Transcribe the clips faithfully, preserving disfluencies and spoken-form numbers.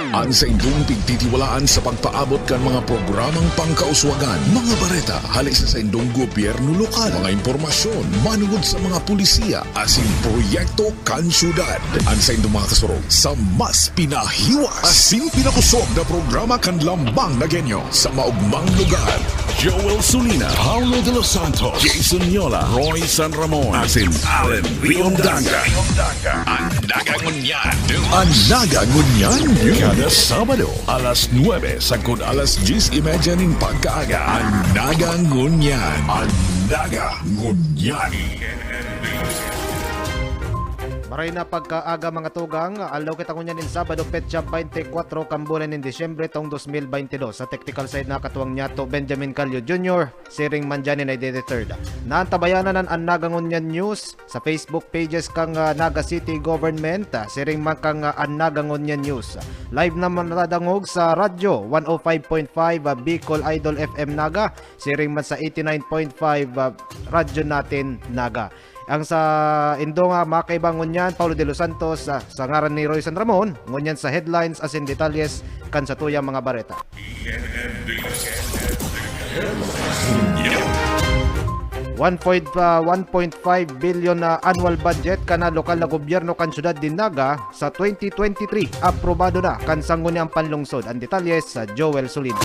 An saindong pigtitiwalaan sa pagpaabot kan mga programang pangkauswagan, mga bareta hale sa saindong gobyerno lokal, mga impormasyon manungod sa mga polisiya asin proyekto kan syudad. An saindong mga kasurog sa mas pinahiwas asin pinakosog na programa kan Lambang na Genyo sa maogmang lugar. Joel Sulina, Paulo de los Santos, Jason Yola, Roy San Ramon, asin Allen Riondanga. An Naga Ngunyan News. An Naga Ngunyan News. Kada Sabado, alas nuebe sagkod alas dyes y media nin pagkaaga. An Naga Ngunyan. An Naga Ngunyan. Maray na pagkaaga, mga tugang. Aldaw kita ngunyan nin Sabado, petsa twenty-four kan bulan nin Disyembre taong dos mil bente dos. Sa technical side, nakatuwang niyato Benjamin Calio Junior, siring man dyan nin Identity Third. Naantabayanan an Naga Ngunyan News sa Facebook pages kan, ah, Naga City Government, ah, siring man kan, ah, an Naga Ngunyan News. Live naman nadadangog sa Radyo one oh five point five, ah, Bicol Idol F M Naga, siring man sa eighty-nine point five, ah, Radyo Natin Naga. Ang sa indo nga mga kaiba ngunyan, Paulo de los Santos, ah, sa ngaran ni Roy San Ramon, ngunyan sa headlines asin detalyes kan satuyang mga bareta. One point, ah, one point five billion na annual budget kan lokal na gobyerno kan syudad nin Naga sa twenty twenty-three, aprobado na kan Sangguniang Panlungsod. Ang detalye sa Joel Sulina.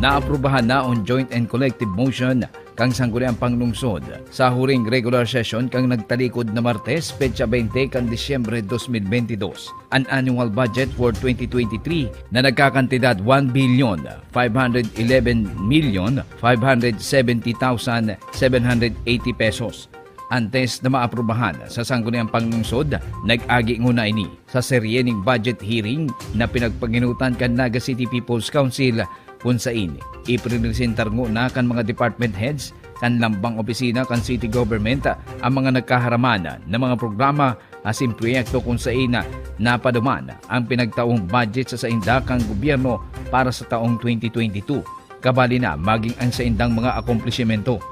Naaprubahan na an joint and collective motion kan Sangguniang Panlungsod sa huring regular session kan nagtalikod na Martes, petsa bente kan Disyembre dos mil bente dos, an annual budget for twenty twenty-three na nagkakantidad one billion five hundred eleven million five hundred seventy thousand seven hundred eighty pesos. Antes na maaprubahan sa Sangguniang Panlungsod, nag-agi nguna ini sa serye nin budget hearing na pinagpaginutan kan Naga City People's Council, kun sain ipresentar nguna kan mga department heads kan lambang opisina kan city government an mga nagkaharaman na mga programa asin proyekto kun sain napaduman an pinagtaong budget sa sainda kan gobyerno para sa taong twenty twenty-two, kabali na magin ang saindang mga akomplishimento.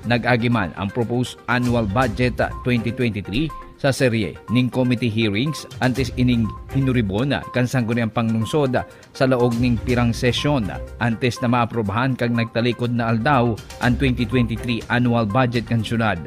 Nag-agi man an proposed annual budget twenty twenty-three sa serye nin committee hearings antes ining hinuribon kan Sangguniang Panlungsod sa laog nin pirang sesyon antes na maaprubahan kan nagtalikod na aldaw an twenty twenty-three annual budget kan syudad.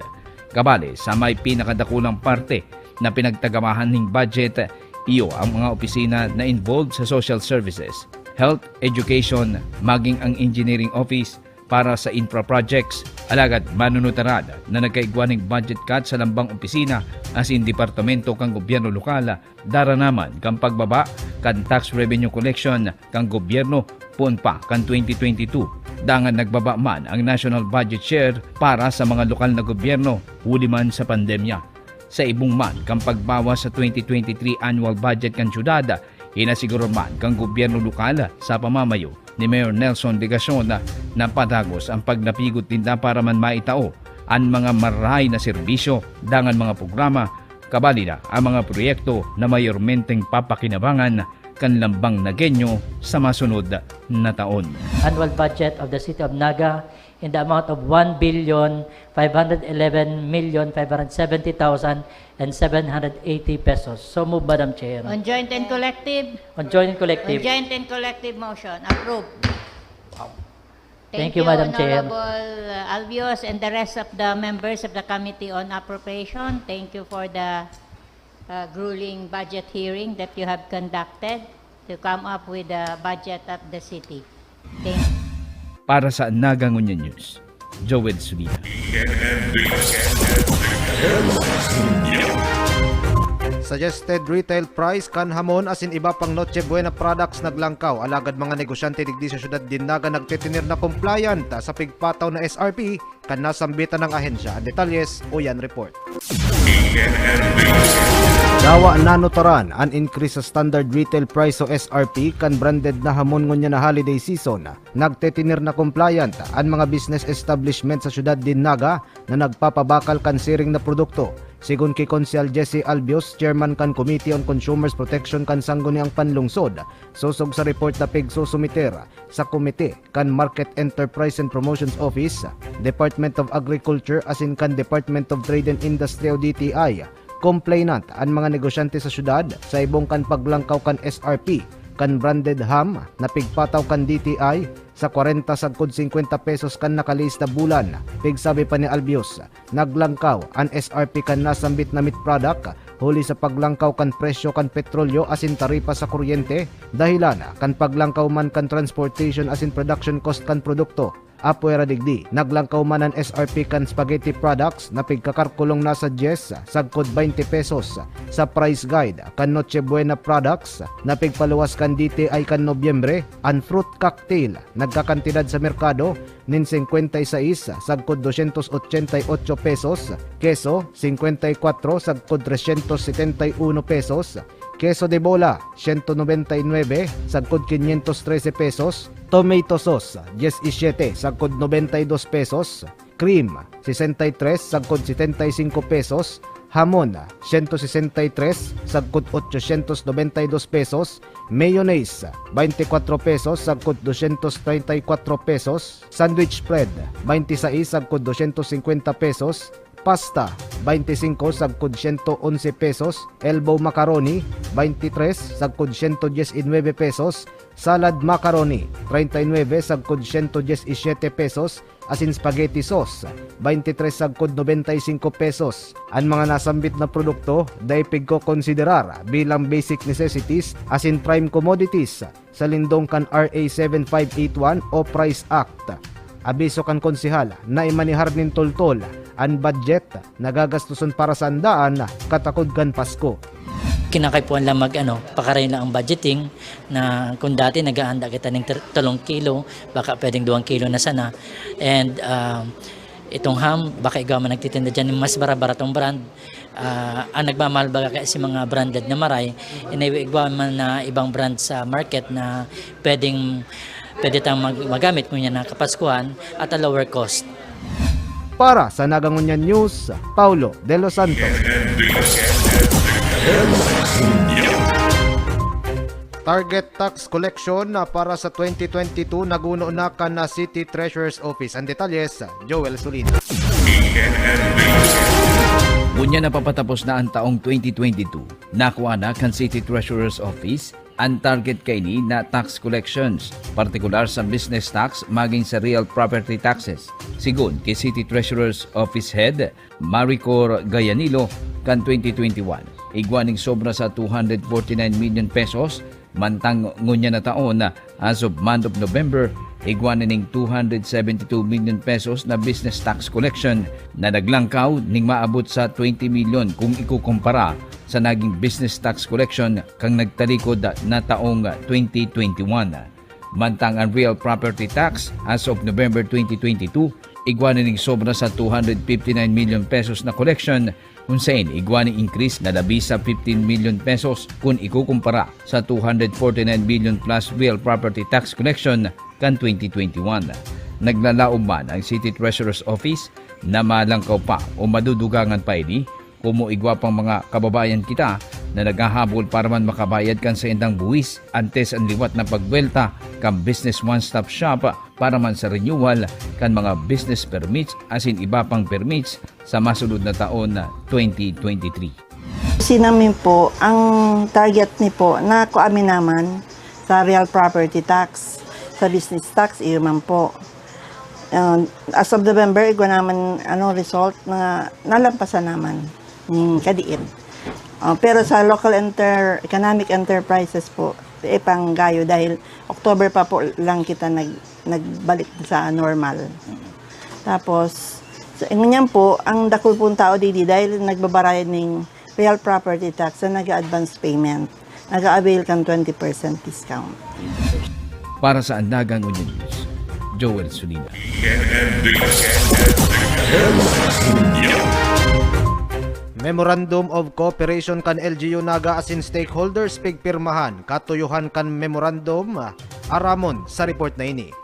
Kabali, sa may pinakadakulang parte na pinagtagabahan nin budget, iyo ang mga opisina na involved sa social services, health, education, magin ang engineering office para sa infra projects. Alagad manunutaran na nagkaigwa nin budget cut sa lambang opisina asin departamento kan gobyerno lokal, daranaman kan pagbaba kan tax revenue collection kan gobyerno poon pa kan twenty twenty-two, dangan nagbaba man ang national budget share para sa mga lokal na gobyerno huli man sa pandemya. Sa ibong man kan pagbawas sa twenty twenty-three annual budget kan syudad, inasiguro man kan gobyerno lokal sa pamamayo ni Mayor Nelson Legacion na padagos ang pagnapigot ninda para man maitao an mga marahay na serbisyo dangan mga programa, kabali na ang mga proyekto na mayormenteng papakinabangan kan lambang Nagueño sa masunod na taon. Annual budget of the City of Naga in the amount of one billion five hundred eleven million five hundred seventy thousand and seven hundred eighty pesos. So move, Madam Chair. On joint and collective? On joint and collective. On joint and collective motion. Approved. Thank you, Madam Chair. Honorable, uh, Albios and the rest of the members of the Committee on Appropriation. Thank you for the, uh, grueling budget hearing that you have conducted to come up with the budget of the city. Thank you. Para sa Naga Ngunyan News, Joel Sulina. Suggested retail price kan hamon asin iba pang Noche Buena products naglangkaw, alagad mga negosyante digdi sa syudad nin Naga nagtitinir na compliant sa pigpataw na S R P kan nasambitan nang ahensya. An detalyes, uyan report. Dawa nanutaran an increase sa standard retail price o S R P kan branded na hamon ngunyan na holiday season. Nagtitinir na compliant an mga business establishment sa syudad nin Naga na nagpapabakal kan siring na produkto. Sigon ki Konsehal Jesse Albios, chairman kan Committee on Consumers Protection kan Sangguniang Panlungsod, sosog sa report na pigsusumiter sa komite kan Market Enterprise and Promotions Office, Department of Agriculture asin kan Department of Trade and Industry o D T I, Complainant an mga negosyante sa syudad sa ibong kan paglangkaw kan S R P kan branded ham na pigpataw kan D T I sa kwarenta sagkod singkwenta pesos kan nakalihis na bulan. Pigsabi pa ni Albius, naglangkaw an S R P kan nasambit na meat product huli sa paglangkaw kan presyo kan petrolyo asin taripa sa kuryente, dahelan kan paglangkaw man kan transportation asin production cost kan produkto. Apwera digdi, naglangkaw man an S R P kan spaghetti products na pigkakarkulong nasa dyes sagkod baynte pesos. Sa price guide kan Noche Buena products na pigpaluwas kan D T I kan Nobyembre, an fruit cocktail nagkakantidad sa merkado nin singkwenta y seis sagkod dosyentos ochenta y ocho pesos, keso, singkwenta y kwatro sagkod tresyentos setenta y uno pesos, keso de bola, siyento nobenta y nuebe sagkod kinyentos trese pesos, tomato sauce, dyes y siyete sagkod nobenta y dos pesos, cream, sesenta y tres sagkod setenta y singko pesos, hamon, siyento sesenta y tres sagkod ochosyentos nobenta y dos pesos, mayonnaise, baynte kwatro pesos sagkod dosyentos treinta y kwatro pesos, sandwich bread, baynte sais sagkod dosyentos singkwenta pesos, pasta, baynte singko sagkod siyento onse pesos, elbow macaroni, baynte tres sagkod siyento dyes y nuebe pesos, salad macaroni, treinta y nuebe sagkod siyento dyes y siyete pesos, asin spaghetti sauce, baynte tres sagkod nobenta y singko pesos. An mga nasambit na produkto dai pigkokonsiderar bilang basic necessities asin prime commodities sa lindong kan R A seven five eight one o Price Act. Abiso kan konsehal na imanihar nin toltol an budget na gagastoson para sa andaan katakod kan Pasko. Kinakaipuhan lang mag, ano, pakarayon lang ang budgeting na kung dati naghahanda kita ng ter-, tolong kilo, baka pwedeng duwang kilo na sana. And, ah, itong ham, baka igwa man nagtitinda dyan ng mas bara-baratong brand. Ah, ang nagmamahal baga kaya si mga branded na maray, inaiwa-igwa man na ibang brand sa market na pwedeng, pwede tang mag-, magamit ngunyan na Kapaskuhan at a lower cost. Para sa Nagangunyan News, Paulo De Los Santos. Target tax collection na para sa twenty twenty-two naguno na kan na City Treasurer's Office. Ang detalye sa Joel Solina. Ngunyan napapatapos na ang taong twenty twenty-two. Nakua na kan City Treasurer's Office an target kaini na tax collections, partikular sa business tax magin sa real property taxes. Sigon ki City Treasurer's Office Head Maricor Gayanilo, kan twenty twenty-one, igwa ning sobra sa two hundred forty-nine million pesos, mantang ngunyan na taon, as of month of November, igwa na ning two hundred seventy-two million pesos na business tax collection na naglangkaw ning maabot sa twenty million kung ikukumpara sa naging business tax collection kan nagtalikod na taong twenty twenty-one. Mantang ang real property tax as of November twenty twenty-two, igwa na ning sobra sa two hundred fifty-nine million pesos na collection, kun saen igwa ning increase na labi sa fifteen million pesos kun ikukumpara sa two hundred forty-nine billion plus real property tax collection kan twenty twenty-one. Naglalaom man ang City Treasurer's Office na malangkaw pa o madudugangan pa ini, komo igwa pang mga kababayan kita na naghahabol para man makabayad kan saindang buwis antes an liwat na pagbuwelta kan Business One Stop Shop para man sa renewal kan mga business permits asin iba pang permits sa masunod na taon na twenty twenty-three. Si namin po, ang target ni po, na kung amin naman sa real property tax, sa business tax, iyo man po. Uh, as of November, igwa naman, ano, result na nalampasan naman ning kadiin. Uh, pero sa local enter-, economic enterprises po, ipanggayo dahil October pa po lang kita nag-, nagbalik sa normal. Tapos, sa, ngunyan po, ang dakul pong tao didi dahil nagbabarayad ning real property tax na nag-advance payment. Nag-a-avail kan twenty percent discount. Para sa Andagang Union News, Joel Sulina. Memorandum of Cooperation kan L G U Naga asin stakeholders pigpirmahan, katuyohan kan memorandum, aramon sa report na ini.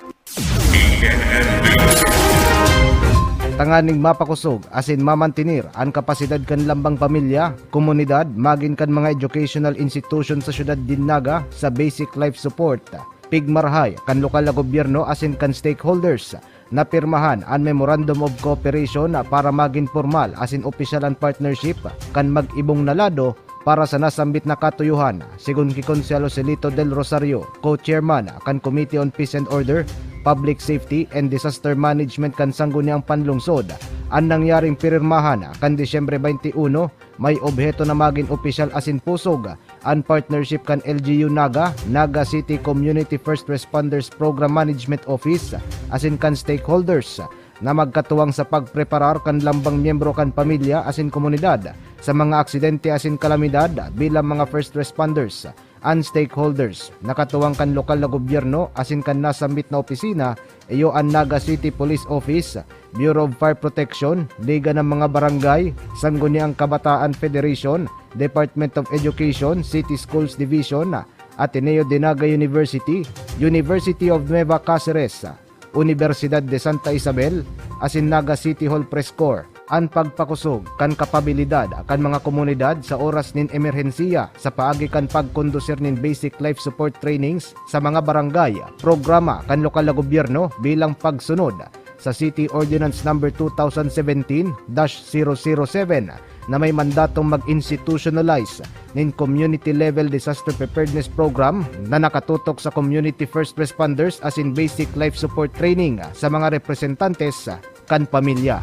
Tanganing mapakosog asin mamantener an kapasidad kan lambang pamilya, komunidad, magin kan mga educational institution sa syudad nin Naga sa basic life support, pigmarahay kan lokal na gobyerno asin kan stakeholders Napirmahan an Memorandum of Cooperation para magin pormal asin opisyal an partnership kan mag-ibong na lado para sa nasambit na katuyohan, sigon ki Konsehal Joselito Del Rosario, co-chairman kan Committee on Peace and Order, Public Safety and Disaster Management kan Sangguniang Panlungsod. An nangyaring pirirmahan kan Disyembre twenty-one may obheto na magin opisyal asin pusog an partnership kan L G U Naga, Naga City Community First Responders Program Management Office, asin kan stakeholders na magkatuwang sa pagpreparar kan lambang miyembro kan pamilya asin komunidad sa mga aksidente asin kalamidad bilang mga first responders. An stakeholders na katuwang kan lokal na gobyerno asin kan nasambit na opisina iyo an Naga City Police Office, Bureau of Fire Protection, Liga ng mga Barangay, Sangguniang Kabataan Federation, Department of Education, City Schools Division, Ateneo de Naga University, University of Nueva Caceres, Universidad de Santa Isabel, asin Naga City Hall Press Corps. An pagpakusog kan kapabilidad kan mga komunidad sa oras nin emerhensiya sa paagi kan pagkondusir nin basic life support trainings sa mga barangay, programa kan lokal na gobyerno bilang pagsunod sa City Ordinance Number two thousand seventeen dash zero zero seven na may mandatong mag-institutionalize nin community level disaster preparedness program na nakatutok sa community first responders asin basic life support training sa mga representantes kan pamilya.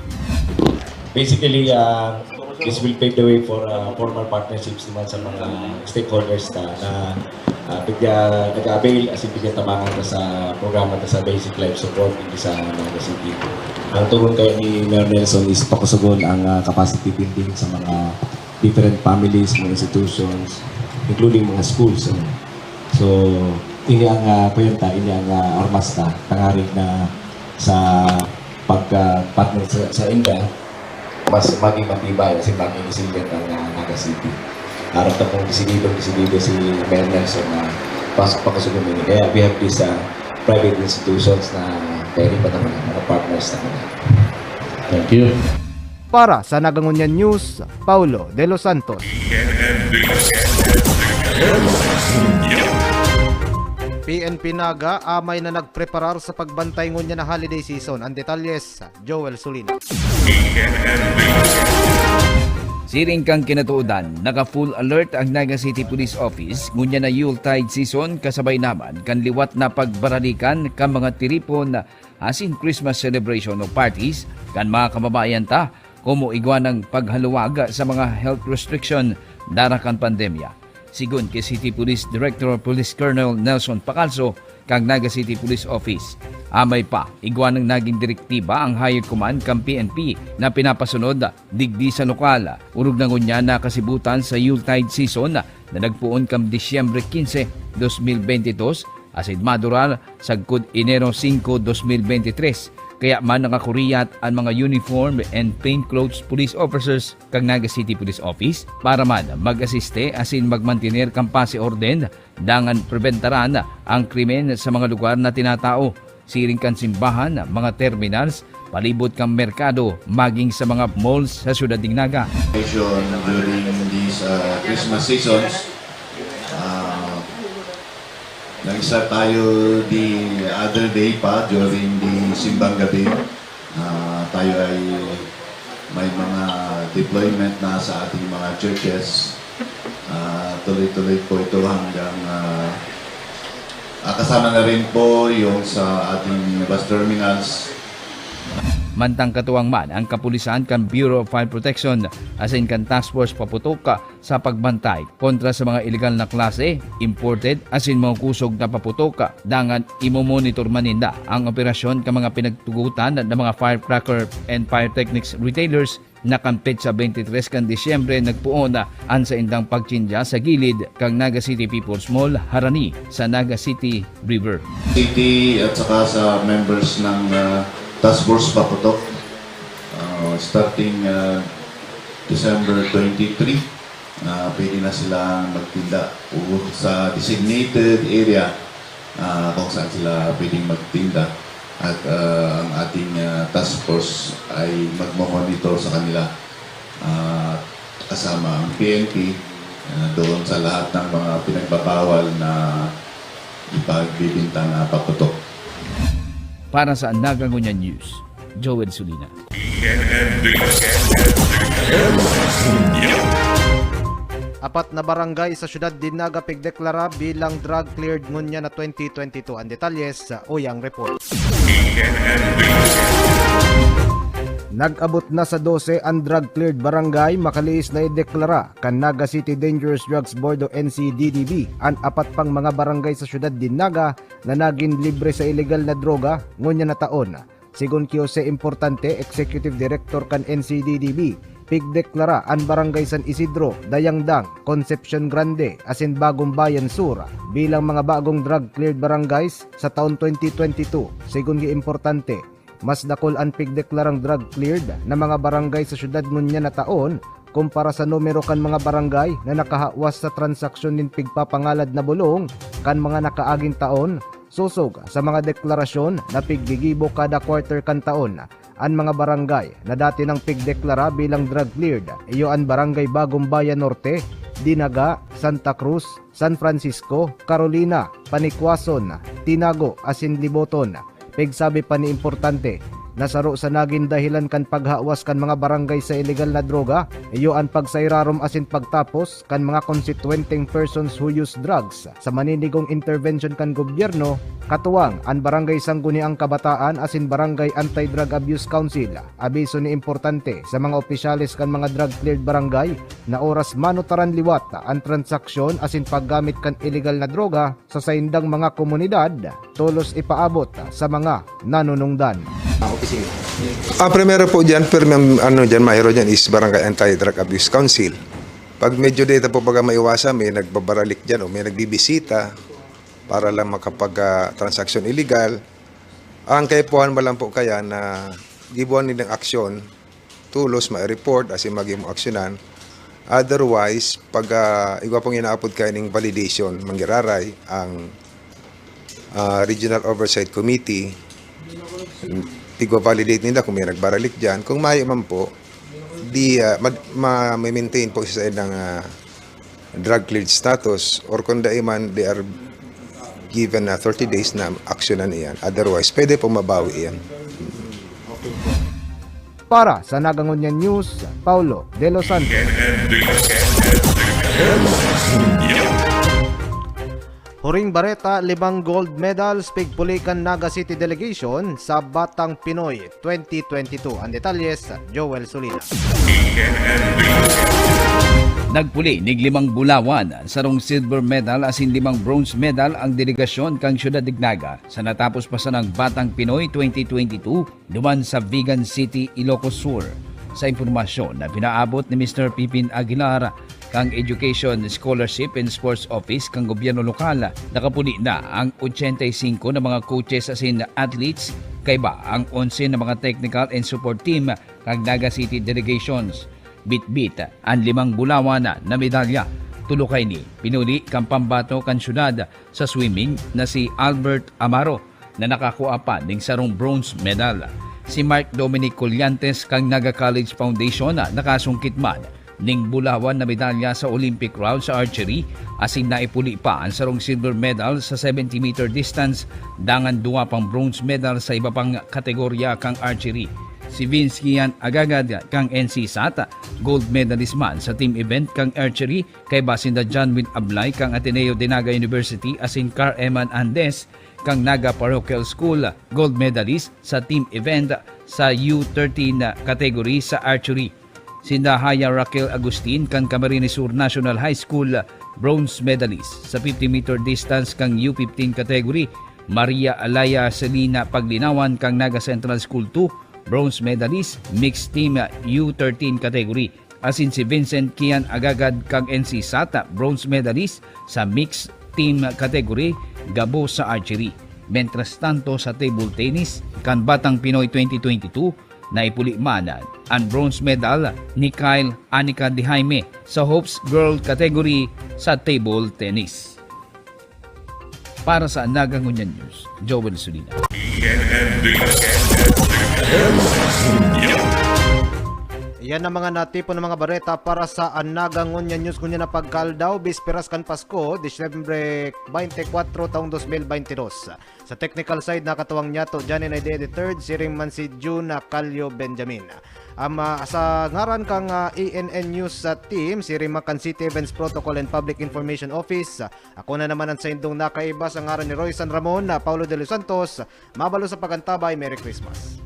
Basically, uh, this will pave the way for uh, formal partnerships naman sa mga stakeholders na, na uh, bigya, nag-avail as in bigyan tabangan ta sa programa ta sa basic life support dito sa Naga City. Ang tugon kayo ni Mayor Nelson is pakusugon ang uh, capacity building sa mga different families, mga institutions, including mga schools. So, ini ang uh, kuyenta, ini ang uh, armas ta, tangarig na sa pagka-partner sa, sa inda, mas maging matibay, kasi maging resilient ang uh, Naga City. Harap na pong desidido, desidido si Mayor Nelson na pasok pa sa ini. Kaya we have these uh, private institutions na pwede pa naman mga partners na naman. Thank you. Para sa Nagangunyan News, Paulo De Los Santos. P N P Naga amay na nagpreparar sa pagbantay ngunyan na holiday season. An detalye sa Joel Solina. Siring kan kinatoodan, naka-full alert ang Naga City Police Office ngunyan na Yuletide season, kasabay naman kan liwat na pagbaralikan kan mga tiripon asin Christmas celebration o parties kan mga kababayan ta, komo igwa nang paghaluwag sa mga health restriction dara kan pandemya. Sigon ki City Police Director Police Colonel Nelson Pacalso kan Naga City Police Office, amay pa igwa nang nagin direktiba ang higher command kan P N P na pinapasunod digdi sa lokal, orog na ngunyan na kasibutan sa Yuletide season na nagpoon kan Disyembre quince, dos mil beintidos, asin madurar sagkod Enero singko, dos mil beintitres. Kaya man nakakuriyat an mga uniform and plainclothes police officers kan Naga City Police Office para man mag-asiste asin magmantener kan paz y orden, dangan prebentaran ang krimen sa mga lugar na tinatao, siring kan simbahan, mga terminals, palibot kan merkado, maging sa mga malls sa siyudad nin Naga. During these uh, Christmas seasons, uh, nag-start tayo the other day pa during the Simbang Gabi. Uh, tayo ay may mga deployment na sa ating mga churches. Uh, tuloy-tuloy po ito hanggang uh, uh, kasama na rin po yung sa ating bus terminals. Mantang katuwang man ang kapulisan kan Bureau of Fire Protection asin kan Task Force Paputok sa pagbantay kontra sa mga ilegal na klase, imported asin mga kusog na paputok, dangan imomonitor man ninda ang operasyon kan mga pinagtugotan na mga firecracker and pyrotechnics retailers na kan petsa beintitres kan Disyembre nagpoon an saindang pagtsindya sa gilid kan Naga City People's Mall harani sa Naga City River. City at saka sa members ng uh, Task Force Paputok, uh, starting uh, December twenty-three, uh, pwede na sila magtinda sa designated area uh, kung saan sila pwedeng magtinda. At uh, ang ating uh, task force ay magmomonitor sa kanila. Uh, kasama ang P N P uh, doon sa lahat ng mga pinagbabawal na ipagbibinta na paputok. Para sa Naga Ngunyan News, Joel Sulina. Apat na barangay sa siyudad nin Naga pigdeklara bilang drug cleared ngunyan na twenty twenty-two. Ang detalye sa uyang report. Nag-abot na sa dose an drug cleared barangay makaliis na ideklara kan Naga City Dangerous Drugs Board o N C D D B an apat pang mga barangay sa siyudad nin Naga na nagin libre sa ilegal na droga ngunyan na taon. Sigon ki Jose Importante, Executive Director kan N C D D B, pigdeklara an Barangay San Isidro, Dayangdang, Concepcion Grande, asin Bagong Bayan Sur bilang mga bagong drug-cleared barangays sa taon twenty twenty-two. Sigon ki Importante, mas dakul an pigdeklarang drug-cleared na mga barangay sa siyudad ngunyan na taon kumpara sa numero kan mga barangay na nakahawas sa transaksyon nin pigpapangalad na bolong kan mga nakaaging taon, sosog sa mga deklarasyon na piggigibo kada quarter kan taon. An mga barangay na dati nang pigdeklara bilang drug cleared, iyo an Barangay Bagong Bayan Norte, Dinaga, Santa Cruz, San Francisco, Carolina, Panicuason, Tinago, asin Liboton. Pigsabi pa ni Importante na saro sa nagin dahilan kan paghawas kan mga barangay sa ilegal na droga, iyo an pagsairarom asin pagtapos kan mga konstituwenteng persons who use drugs sa maninigong intervention kan gobyerno, katuwang an Barangay Sangguniang Kabataan asin Barangay Anti-Drug Abuse Council. Abiso ni Importante sa mga opisyales kan mga drug-cleared barangay na oras manutaran liwat an transaksyon asin paggamit kan ilegal na droga sa saindang mga komunidad, tolos ipaabot sa mga nanunungdan. Ang primero po dyan, pirmi ang ano dyan, mayro dyan is Barangay Anti-Drug Abuse Council. Pag medyo data po baga maiwasan, may nagbabaralik dyan o may nagbibisita para lang makapag-transaksyon illegal. Ang kaipuhan mo lang po kaya na gibuan nilang aksyon, tulos ma-report asin magin mo aksyonan. Otherwise, pag ah, igwa pong inaapod kayo ning validation, manggiraray ang ah, Regional Oversight Committee, igwa-validate nila kung may nagbaralik dyan. Kung mayo man po, di ah, ma- ma-maintain po sa ng ah, drug cleared status or kung dai man, they are given na thirty days na aksyonan iyan. Otherwise, pwede po mabawi iyan. Para sa Nagangunyan News, Paulo De Los Santos. Huring bareta, limang gold medals pigpuli kan Naga City Delegation sa Batang Pinoy twenty twenty-two. Ang detalye sa Joel Sulina. Nagpuli nig limang bulawan, sarong silver medal asin limang bronze medal ang delegasyon kan Syudad nin Naga sa natapos pa sanang Batang Pinoy twenty twenty-two duman sa Vigan City, Ilocos Sur. Sa impormasyon na pinaabot ni Mister Pipin Aguilar, kan Education, Scholarship and Sports Office kan gobyerno lokal, nakapuli na ang ochenta y cinco na mga coaches asin athletes, kaiba ang onse na mga technical and support team kan Naga City Delegations. Bitbit an limang bulawan na medalya. Tulo kaini pinuli kan pambato kan syudad sa swimming na si Albert Amaro, na nakakua pa ning sarong bronze medal. Si Mark Dominic Colliantes kan Naga College Foundation na nakasungkit man ning bulawan na medalya sa Olympic round sa archery, asin naipuli pa an sarong silver medal sa seventy meter distance, dangan duwa pang bronze medal sa iba pang kategorya kan archery. Si Vince Kian Agagad kan N C SAT, gold medalist man sa team event kan archery, kaiba sinda John Will Ablay kan Ateneo de Naga University asin Car Eman Andes kan Naga Parochial School, gold medalist sa team event sa U thirteen category sa archery. Sinda Haya Raquel Agustin kan Camarines Sur National High School, bronze medalist sa fifty meter distance kan U fifteen category. Maria Alaya Selina Paglinawan kan Naga Central School two, bronze medalist, mixed team U thirteen category. Asin si Vincent Kian Agagad kan N C SAT, bronze medalist sa mixed team category, gabo sa archery. Mentras tanto, sa table tennis kan Batang Pinoy twenty twenty-two, naipuli man an bronze medal ni Kyle Anika de Jaime sa Hopes Girl category sa table tennis. Para sa Naga Ngunyan News, Joel Sulina. Yan ang mga natipon ng mga bareta para sa Anaga Ngunyan News ngunyan na pagkaaldaw, bisperas kan Pasko, Disyembre twenty-four, taong twenty twenty-two. Sa technical side, nakatuwang niyato, Johnny Naide the third, siring man si Juna Calio Benjamin. Ama, sa ngaran kang, ah, A N N News sa team, siring man kan City Events Protocol and Public Information Office, ako na naman ang saindong nakaiba sa ngaran ni Roy San Ramon, na Paulo de los Santos, mabalo sa pag-antabay, Merry Christmas.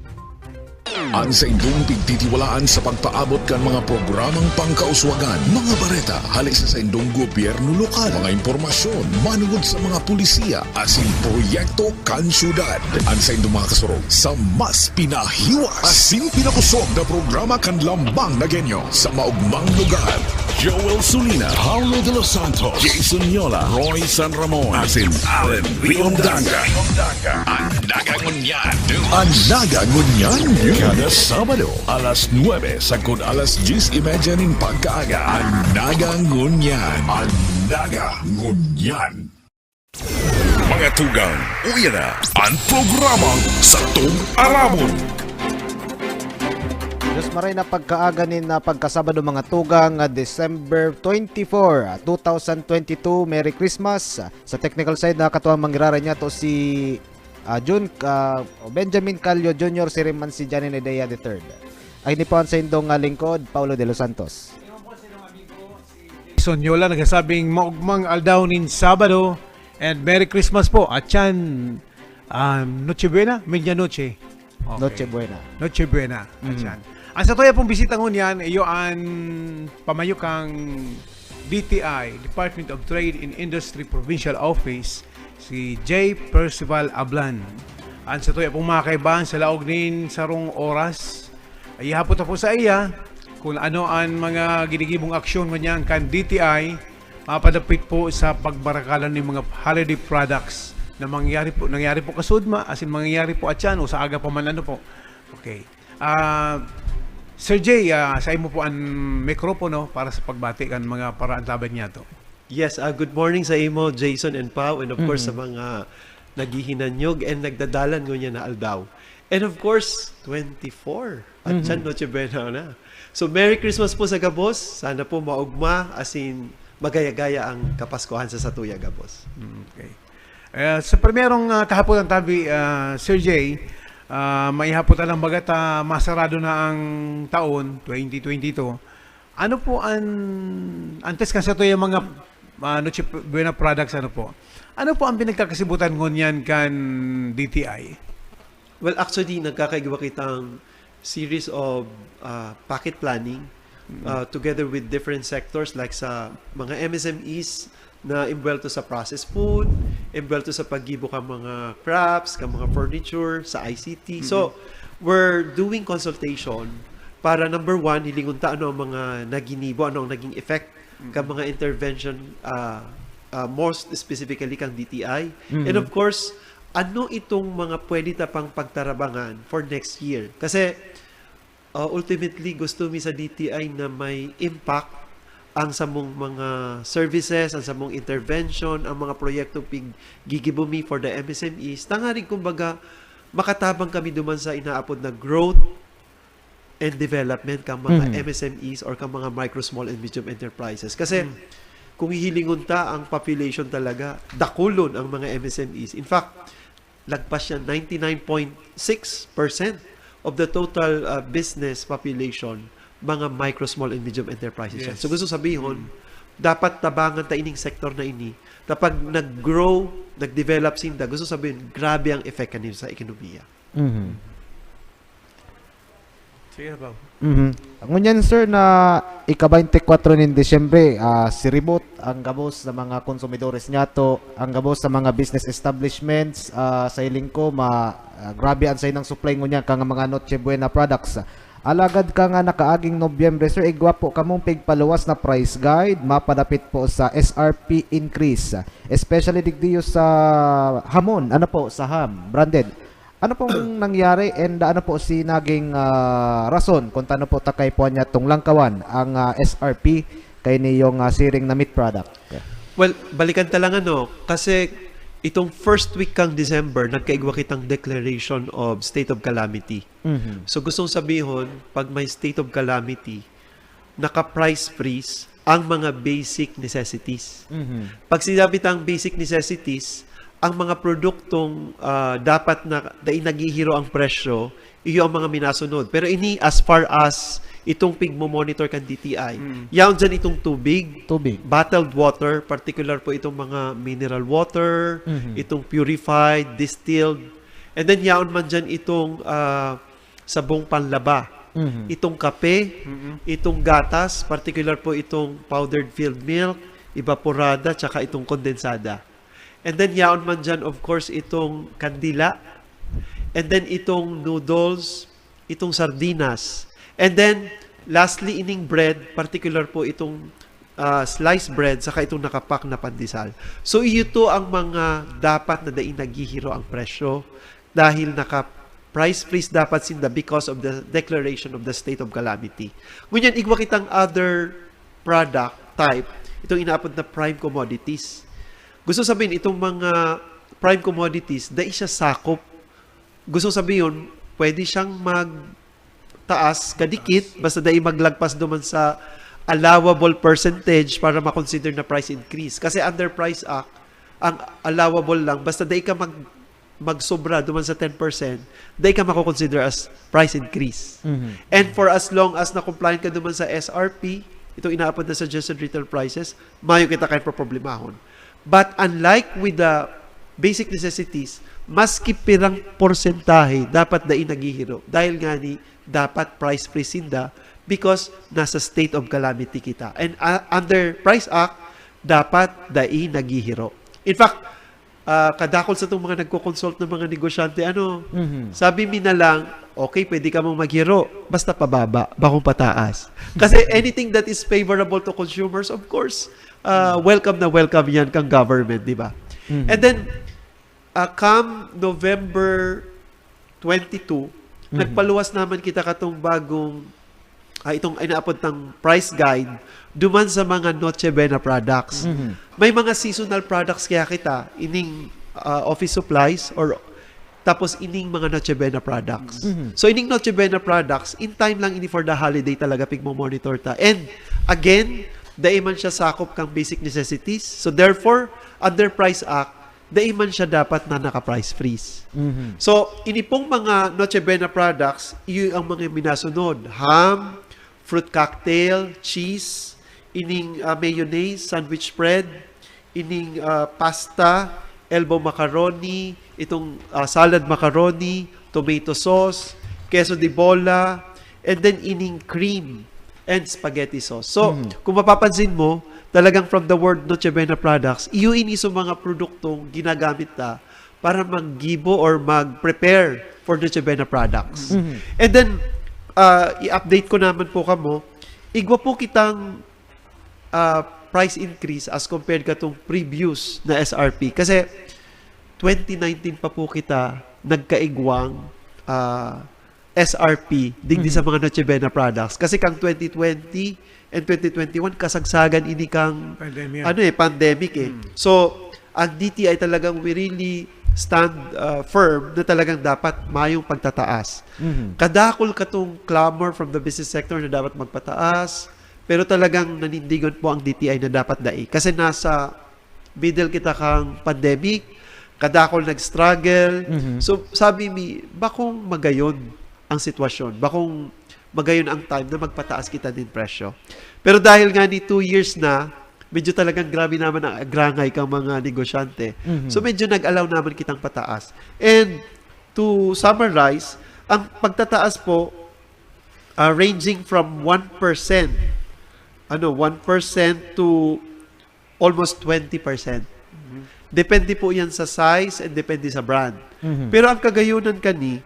An saindong pigtitiwalaan sa pagpaabot kan mga programang pangkauswagan, mga bareta hali sa saindong gobyerno lokal, mga impormasyon manungod sa mga pulisiya asin proyekto kan syudad. An saindong mga kasurog sa mas pinahiwas asin pinakosog na programa kan Lambang na Genyo sa maugmang lugar. Joel Sulina, Paulo de los Santos, Jason Yola, Roy San Ramon, asin Allen Riondanga. An Naga Ngunyan News. An Naga Ngunyan News. Kada Sabado, alas nuebe sagkod alas dyes y media nin pagkaaga. An Naga Ngunyan. An Naga Ngunyan. Mga tugang, uya na an programang Satong Arabon. Diyos maray na pagkaaga nin, ah, pagkasabado, mga tugang, ah, December twenty-four, ah, two thousand twenty-two. Merry Christmas. Ah, sa technical side, nakatuwang manggiraray niyato si, ah, Jun, ah, Benjamin Calio Junior, siring man si Johnny Nedea the third. Ay, ini po ang saindong, ah, lingkod, Paulo de los Santos. Sonyola nagsasabing maugmang aldaw nin Sabado and Merry Christmas po. At yan, um, Noche Buena, Medianoche. Okay. Noche Buena. Noche Buena. At yan. Ang sa tuya pong bisita ngunyan, iyo an pamayo kang D T I, Department of Trade and Industry Provincial Office, si J. Percival Ablan. Ang sa tuya pong mga kaibahan sa laog nin sarong oras, ihapot na po sa iya kung ano an mga ginigibong aksyon ngunyan kan D T I mapadapit po sa pagbarakalan nin mga holiday products na mangyari po, nangyari po kasudma, asin mangyayari po atyan o sa aga pa man, ano po. Okay. Ah, Sir Jay, ah, sa imo po ang mikropono para sa pagbati kan mga paraantaban niyato. Yes, ah, good morning sa imo, Jason and Pau, and of course sa mga naghihinanyog and nagdadalan ngunyan na aldaw. And of course, twenty-four. At siya, Noche Buena na. So, Merry Christmas po sa gabos. Sana po maugma, asin magaya-gaya ang Kapaskuhan sa satuya gabos. Okay. Eh, sa primerong, ah, kahaponan tabi, ah, Sir Jay, ah, maihapot na lang baga ta masarado na ang taon, twenty twenty-two. Ano po an, antes kan sa tuyang mga, ah, Noche Buena products, ano po? Ano po ang pinagkakasibutan ngunyan kan D T I? Well, actually, nagkakaigwa kitang series of, ah, packet planning, ah, together with different sectors like sa mga M S M Es na imbuwelto sa processed food, imbuwelto sa paggibo kan mga crafts, kan mga furniture, sa I C T. So, we're doing consultation para, number one, hilingon ta ano ang mga naginibo, ano ang naging effect kan mga intervention, ah, ah, most specifically kan D T I. And of course, ano itong mga pwede ta pang pagtarabangan for next year? Kasi, ah, ultimately, gusto mi sa D T I na may impact ang samong mga services, ang samong intervention, ang mga proyekto pig-, gigibo mi for the M S M Es. Tangarig, kumbaga, makatabang kami duman sa inaapod na growth and development kan mga M S M Es or kan mga micro, small, and medium enterprises. Kasi kung hihilingon ta, ang population talaga, dakulon ang mga M S M Es. In fact, lagpas siya, ninety-nine point six percent of the total, uh, business population, mga micro, small, and medium enterprises yan. Yes. So gusto sabihon, dapat tabangan ta ining sektor na ini. Kapag nag-grow, nag-develop sinda, gusto sabihon, grabe ang effect kaninyo sa ekonomiya. Mhm. Sige na, Pao. Mhm. Ngunyan, sir, na ika-twenty-four nin Disyembre, ah, siribot ang gabos sa mga konsumidores niyato, ang gabos sa mga business establishments, ah, sa hiling ko, ma-, ah, grabe ang sainang supply ngunyan kan mga Noche Buena products. Alagad kan nakaaging Nobyembre, sir, igwa po kamong pigpaluwas na price guide, mapadapit po sa S R P increase, especially digdiyo sa hamon, ano po, sa ham, branded. Ano pong nangyari and ano po si naging, ah, rason kung tano po takay po niya tong langkawan ang, ah, S R P kay niyong, ah, siring na meat product? Well, balikan ta lang ano, kasi Itong first week kang December, nagkaigwa kitang declaration of state of calamity. Mhm. So, gustong sabihon, pag may state of calamity, naka-price freeze ang mga basic necessities. Mhm. Pag sinabi tang basic necessities, ang mga produktong, ah, dapat na dai naghihiro ang presyo, iyo ang mga minasunod. Pero ini, as far as itong pigmo-monitor kan D T I, Mm. yaon dyan itong tubig, Tubig. bottled water, particular po itong mga mineral water, Mhm. itong purified, distilled. And then yaon man dyan itong, ah, sabong panlaba, Mhm. itong kape, Mm-mm. itong gatas, particular po itong powdered filled milk, evaporada, tsaka itong kondensada. And then yaon man dyan, of course, itong kandila. And then itong noodles, itong sardinas. And then, lastly, ining bread, particular po itong, ah, sliced bread, saka itong nakapak na pandesal. So, iyo to ang mga dapat na dai naghihiro ang presyo dahil naka-price freeze dapat sinda because of the declaration of the state of calamity. Ngunyan, igwa kitang other product type, itong inaapod na prime commodities. Gusto sabihin, itong mga prime commodities, dai siya sakop. Gusto sabihin, pwede siyang magtaas kadikit, basta dai maglagpas duman sa allowable percentage para ma-consider na price increase. Kasi under Price Act, ang allowable lang, basta dai ka mag, magsobra duman sa ten percent, dai ka mako-consider as price increase. Mhm. And for as long as na-compliant ka duman sa S R P, itong inaapod na suggested retail prices, mayo kita kain problemahon. But unlike with the basic necessities, maski pirang porsentahe dapat dai naghihiro. Dahil nga ni dapat price freeze sinda because nasa state of calamity kita. And, ah, under Price Act, dapat dai naghihiro. In fact, ah, kadakol sa itong mga nagko-consult ng mga negosyante, ano, Mhm. sabi mi na lang, "Okay, pwede ka mong maghiro, basta pababa, bakong pataas." Kasi anything that is favorable to consumers, of course, ah, welcome na welcome yan kang government, di ba? Mhm. And then, ah, come November twenty-two, Mhm. nagpaluwas naman kita katong bagong, ah, itong inaapod tang price guide duman sa mga Noche Buena products. Mhm. May mga seasonal products kaya kita, ining, ah, office supplies or tapos ining mga Noche Buena products. Mhm. So, ining Noche Buena products, in time lang ini for the holiday talaga pigmo-monitor ta. And again, dai man siya sakop kang basic necessities. So, therefore, under Price Act, dai man siya dapat na naka-price freeze. Mhm. So, ini pong mga Noche Buena products, iyo ang mga minasunod. Ham, fruit cocktail, cheese, ining, ah, mayonnaise, sandwich bread, ining, ah, pasta, elbow macaroni, itong, ah, salad macaroni, tomato sauce, queso de bola, and then ining cream and spaghetti sauce. So, Mhm. kung mapapansin mo, talagang from the word Noche Buena products, iyo ini sa mga produktong ginagamit ta para maggibo or mag-prepare for Noche Buena products. Mhm. And then, ah, i-update ko naman po kamo, igwa po kitang, ah, price increase as compared katong previous na S R P. Kasi twenty nineteen pa po kita nagkaigwang, ah, S R P digdi Mhm. sa mga Noche Buena products. Kasi kang twenty twenty and twenty twenty-one, kasagsagan ini kang, Pandemya. ano eh, pandemic eh. Mm. So, ang D T I talagang we really stand, uh, firm na talagang dapat mayong pagtataas. Mhm. Kadakol katong clamor from the business sector na dapat magpataas, pero talagang nanindigan po ang D T I na dapat dai. Kasi nasa middle kita kang pandemic, kadakol nag-struggle. Mhm. So, sabi mi, bakong magayon ang sitwasyon, bakong magayon ang time na magpataas kita nin presyo. Pero dahil nga ni two years na, medyo talagang grabe naman ang agrangay kang mga negosyante. Mhm. So, medyo nag-allow naman kitang pataas. And to summarize, ang pagtataas po, ah, ranging from one percent, ano, one percent to almost twenty percent. Mhm. Depende po yan sa size and depende sa brand. Mhm. Pero ang kagayunan kani,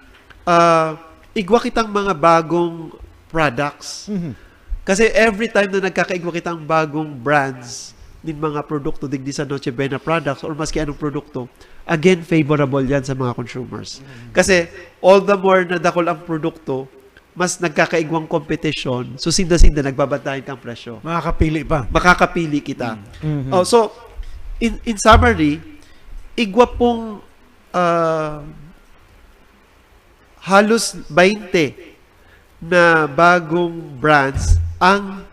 ah, igwa kitang mga bagong products. Mhm. Kasi every time na nagkakaigwa kitang bagong brands nin mga produkto digdi sa Noche Buena products or maski anong produkto, again, favorable yan sa mga consumers. Mhm. Kasi all the more na dakul ang produkto, mas nagkakaigwang kompetisyon, so sinda-sinda nagbabantayan kang presyo. Makakapili pa. Makakapili kita. Mm. Mhm. Oh, so, in, in summary, Igwa pong, ah, halos baynte na bagong brands ang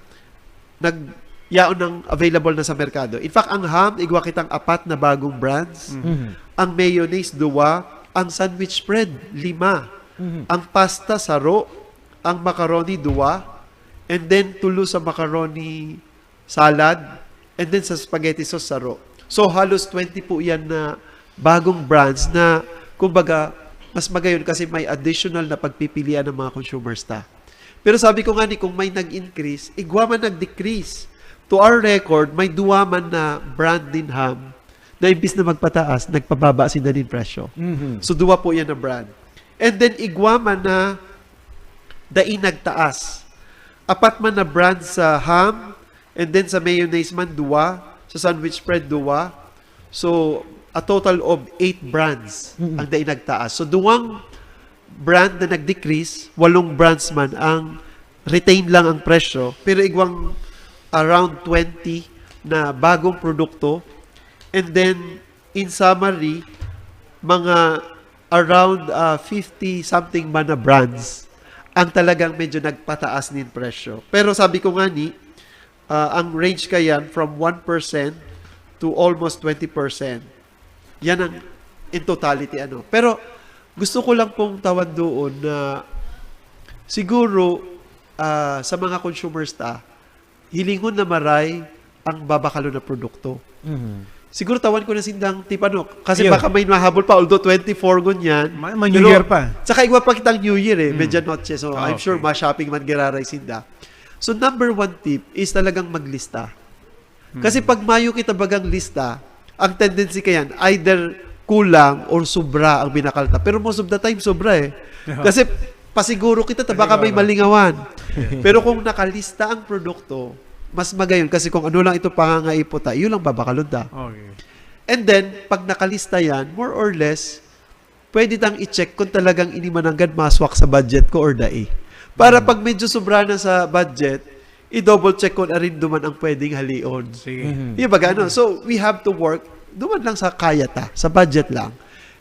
nag-, yaon ng available na sa merkado. In fact, ang ham, igwa kitang apat na bagong brands. Mhm. Ang mayonnaise, duwa. Ang sandwich spread, lima. Mhm. Ang pasta, saro. Ang macaroni, duwa. And then, tulo sa macaroni salad. And then, sa spaghetti sauce, saro. So, halos twenty po yan na bagong brands na, kumbaga, mas magayon kasi may additional na pagpipilian ng mga consumers ta. Pero sabi ko nga ni, kung may nag-increase, igwa man nag-decrease. To our record, may duwa man na brand nin ham na imbis na magpataas, nagpababa sinda nin presyo. Mhm. So, duwa po yan na brand. And then, igwa man na dai nagtaas. Apat man na brand sa ham, and then sa mayonnaise man, duwa. Sa sandwich spread, duwa. So, a total of eight brands Mm-mm. ang dai nagtaas. So, duwang brand na nag-decrease, walong brands man ang retain lang ang presyo, pero igwang around twenty na bagong produkto. And then, in summary, mga around, ah, fifty something man na brands ang talagang medyo nagpataas nin presyo. Pero sabi ko nga ni, ah, ang range kayan from one percent to almost twenty percent. Yan ang in totality, ano. Pero gusto ko lang pong tawan doon na siguro, ah, sa mga consumers ta, hilingon na maray ang babakalon na produkto. Mhm. Siguro tawan ko na sindang tip, ano, kasi Ayun. baka may mahabol pa, although twenty-four ngunyan. Ma-, may New Pero, Year pa. Tsaka igwa pa kitang New Year eh, Mm. Medianoche. So, Ah, I'm sure okay. ma-shopping man giraray sinda. So, number one tip is talagang maglista. Hmm. Kasi pag mayo kita bagang lista, ang tendency kayan, either kulang or sobra ang binakal ta. Pero most of the time, sobra eh. Yeah. Kasi pasiguro kita ta baka may Pasiguro. malingawan. Pero kung nakalista ang produkto, mas magayon. Kasi kung ano lang ito pangangaipo ta, yun lang babakalon ta. Okay. And then, pag nakalista yan, more or less, pwede tang i-check kung talagang ini man nanggad maswak sa budget ko or dai. Para Hmm. pag medyo sobra na sa budget, i-double check kung arin duman ang pwedeng halion. Sige. Mhm. Di ba gano? So, we have to work duman lang sa kaya ta, sa budget lang.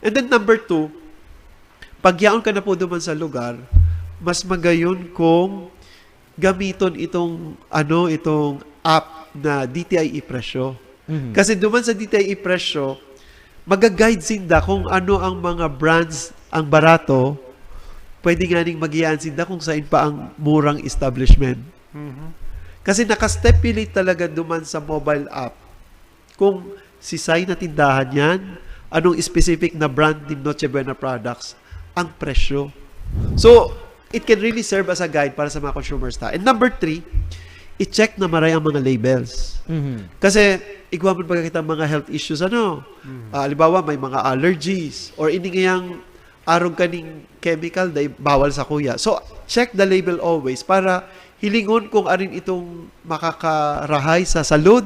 And then number two, pag yaon ka na po duman sa lugar, mas magayon kung gamiton itong, ano, itong app na D T I e-Presyo. Mhm. Kasi duman sa D T I e-Presyo, maga-guide sinda kung ano ang mga brands ang barato, pwede nga ning magiyaan sinda kung sain pa ang murang establishment. Mhm. Kasi naka-stipulate talaga duman sa mobile app kung sisay na tindahan yan, anong specific na brand nin Noche Buena products, ang presyo. So, it can really serve as a guide para sa mga consumers ta. And number three, i-check na maray ang mga labels. Mhm. Kasi, igwa man pagkakita ang mga health issues, ano? Mhm. Ah, halimbawa, may mga allergies, or ini ngayang arog kaning chemical, dai bawal sa kuya. So, check the label always para hilingon kung arin itong makakarahay sa salud,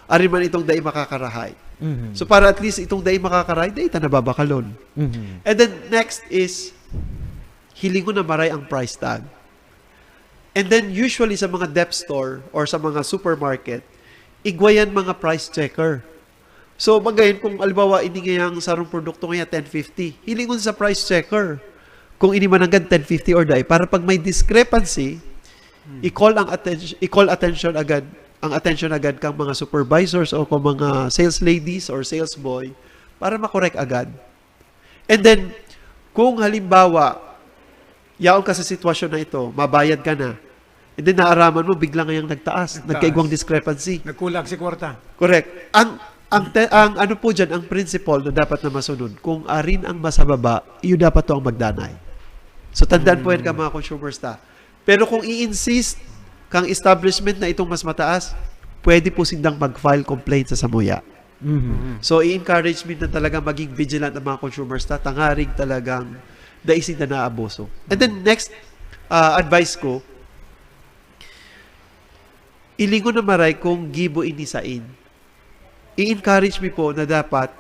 arin man itong dai makakarahay. Mhm. So, para at least itong dai makakarahay, dai ta nababakalon. Mhm. And then, next is, hilingon na maray ang price tag. And then, usually sa mga dep store or sa mga supermarket, igwa yan mga price checker. So, magayon kung, halimbawa, ini ngayang sarong produkto ngaya, ten fifty. Hilingon sa price checker kung ini man nanggad ten fifty or dai. Para pag may discrepancy, Hmm. i-call ang atten-, i-call attention agad, ang attention agad kang mga supervisors o kung mga sales ladies or sales boy para makorek agad. And then, kung halimbawa, yaon ka sa sitwasyon na ito, mabayad ka na, and then naaraman mo, bigla ngayang nagtaas, Nagtaas. nagkaigwang discrepancy. Nagkulang si kwarta. Correct. Ang, ang, te-, ang ano po dyan, ang principle na dapat na masunod, kung arin ang mas hababa, iyo dapat to ang magdanay. So, tandaan po yan ka, Hmm. mga consumers ta. Pero kung i-insist kang establishment na itong mas mataas, pwede po sindang mag-file complaint sa samuya. Mhm. So, i-encourage mi na talaga maging vigilant ang mga consumers ta, tangarig talagang dai sinda naabuso. And then next, ah, advice ko, ilingon na maray kung gibo ini sain. I-encourage mi po na dapat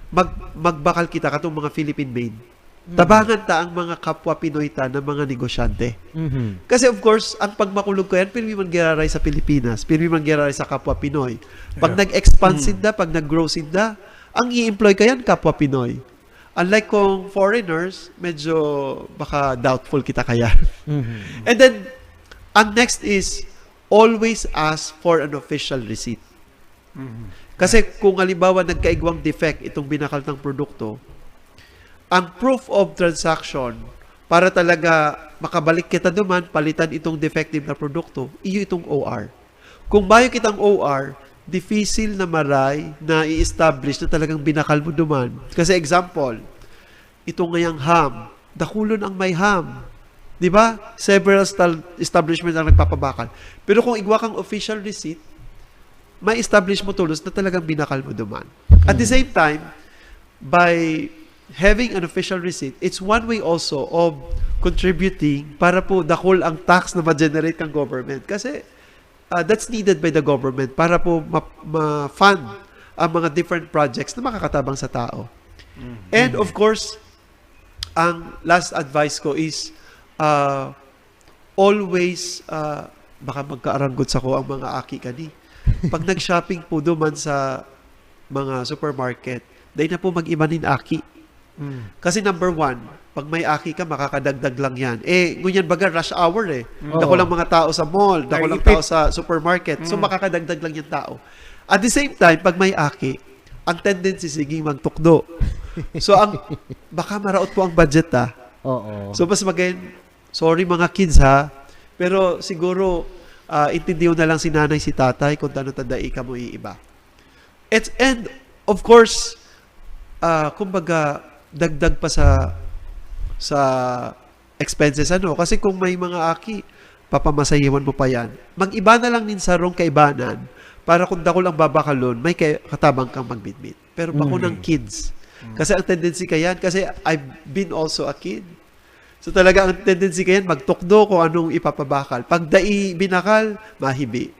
mag-, magbakal kita katong mga Philippine made. Mm. Tabangan ta ang mga kapwa Pinoy ta na mga negosyante. Mhm. Kasi of course, ang pagmakulog ko yan, pirmi man giraray sa Pilipinas, pirmi man giraray sa kapwa Pinoy. Pag Yeah. nag-expand Mm. sinda, pag nag-grow sinda, Ang i-employ ka yan, kapwa Pinoy. Unlike kung foreigners, medyo baka doubtful kita kaya. Mhm. And then, ang next is always ask for an official receipt. Mhm. Kasi kung halimbawa nagkaigwang defect itong binakal ng produkto, ang proof of transaction para talaga makabalik kita duman, palitan itong defective na produkto, iyo itong O R. Kung mayo kitang O R, difficult na maray na i-establish na talagang binakal mo duman. Kasi example, itong ngayang ham, dakulon ang may ham. Di ba? Several stal- establishment ang nagpapabakal. Pero kung igwa kang official receipt, may establish mo tulos na talagang binakal mo duman. At the same time, by having an official receipt, it's one way also of contributing para po dakul ang tax na ma-generate kang government. Kasi uh, that's needed by the government para po ma- ma-fund ang mga different projects na makakatabang sa tao. And of course, ang last advice ko is uh, always, uh, baka magkaaranggot sa ko ang mga aki kani. Pag nag-shopping po duman sa mga supermarket, dahil na po mag-iba nin aki. Mm. Kasi number one, pag may aki ka, makakadagdag lang yan. Eh, ngunyan baga rush hour eh. Mm. Dako Oo. lang mga tao sa mall, dako lang Naipit. tao sa supermarket. So, Mm. makakadagdag lang yung tao. At the same time, pag may aki, ang tendency, sige, magtukdo. So, ang, baka maraot po ang budget ah. Oo. So, mas magayon, sorry mga kids ha, pero siguro, ah, intindi na lang si nanay, si tatay, kung ano ta dai ka mo iiba. It's, and, of course, ah, kumbaga, dagdag pa sa sa expenses, ano? Kasi kung may mga aki, papamasahiwan mo pa yan. Mag-iba na lang nin sarong kaibanan para kung dakul ang babakalon, may kay, katabang kang magbitbit. Pero bako Mm. ng kids. Kasi ang tendency ka yan, kasi I've been also a kid. So talaga ang tendency ka yan, magtukdo kung anong ipapabakal. Pag dai binakal, mahibi.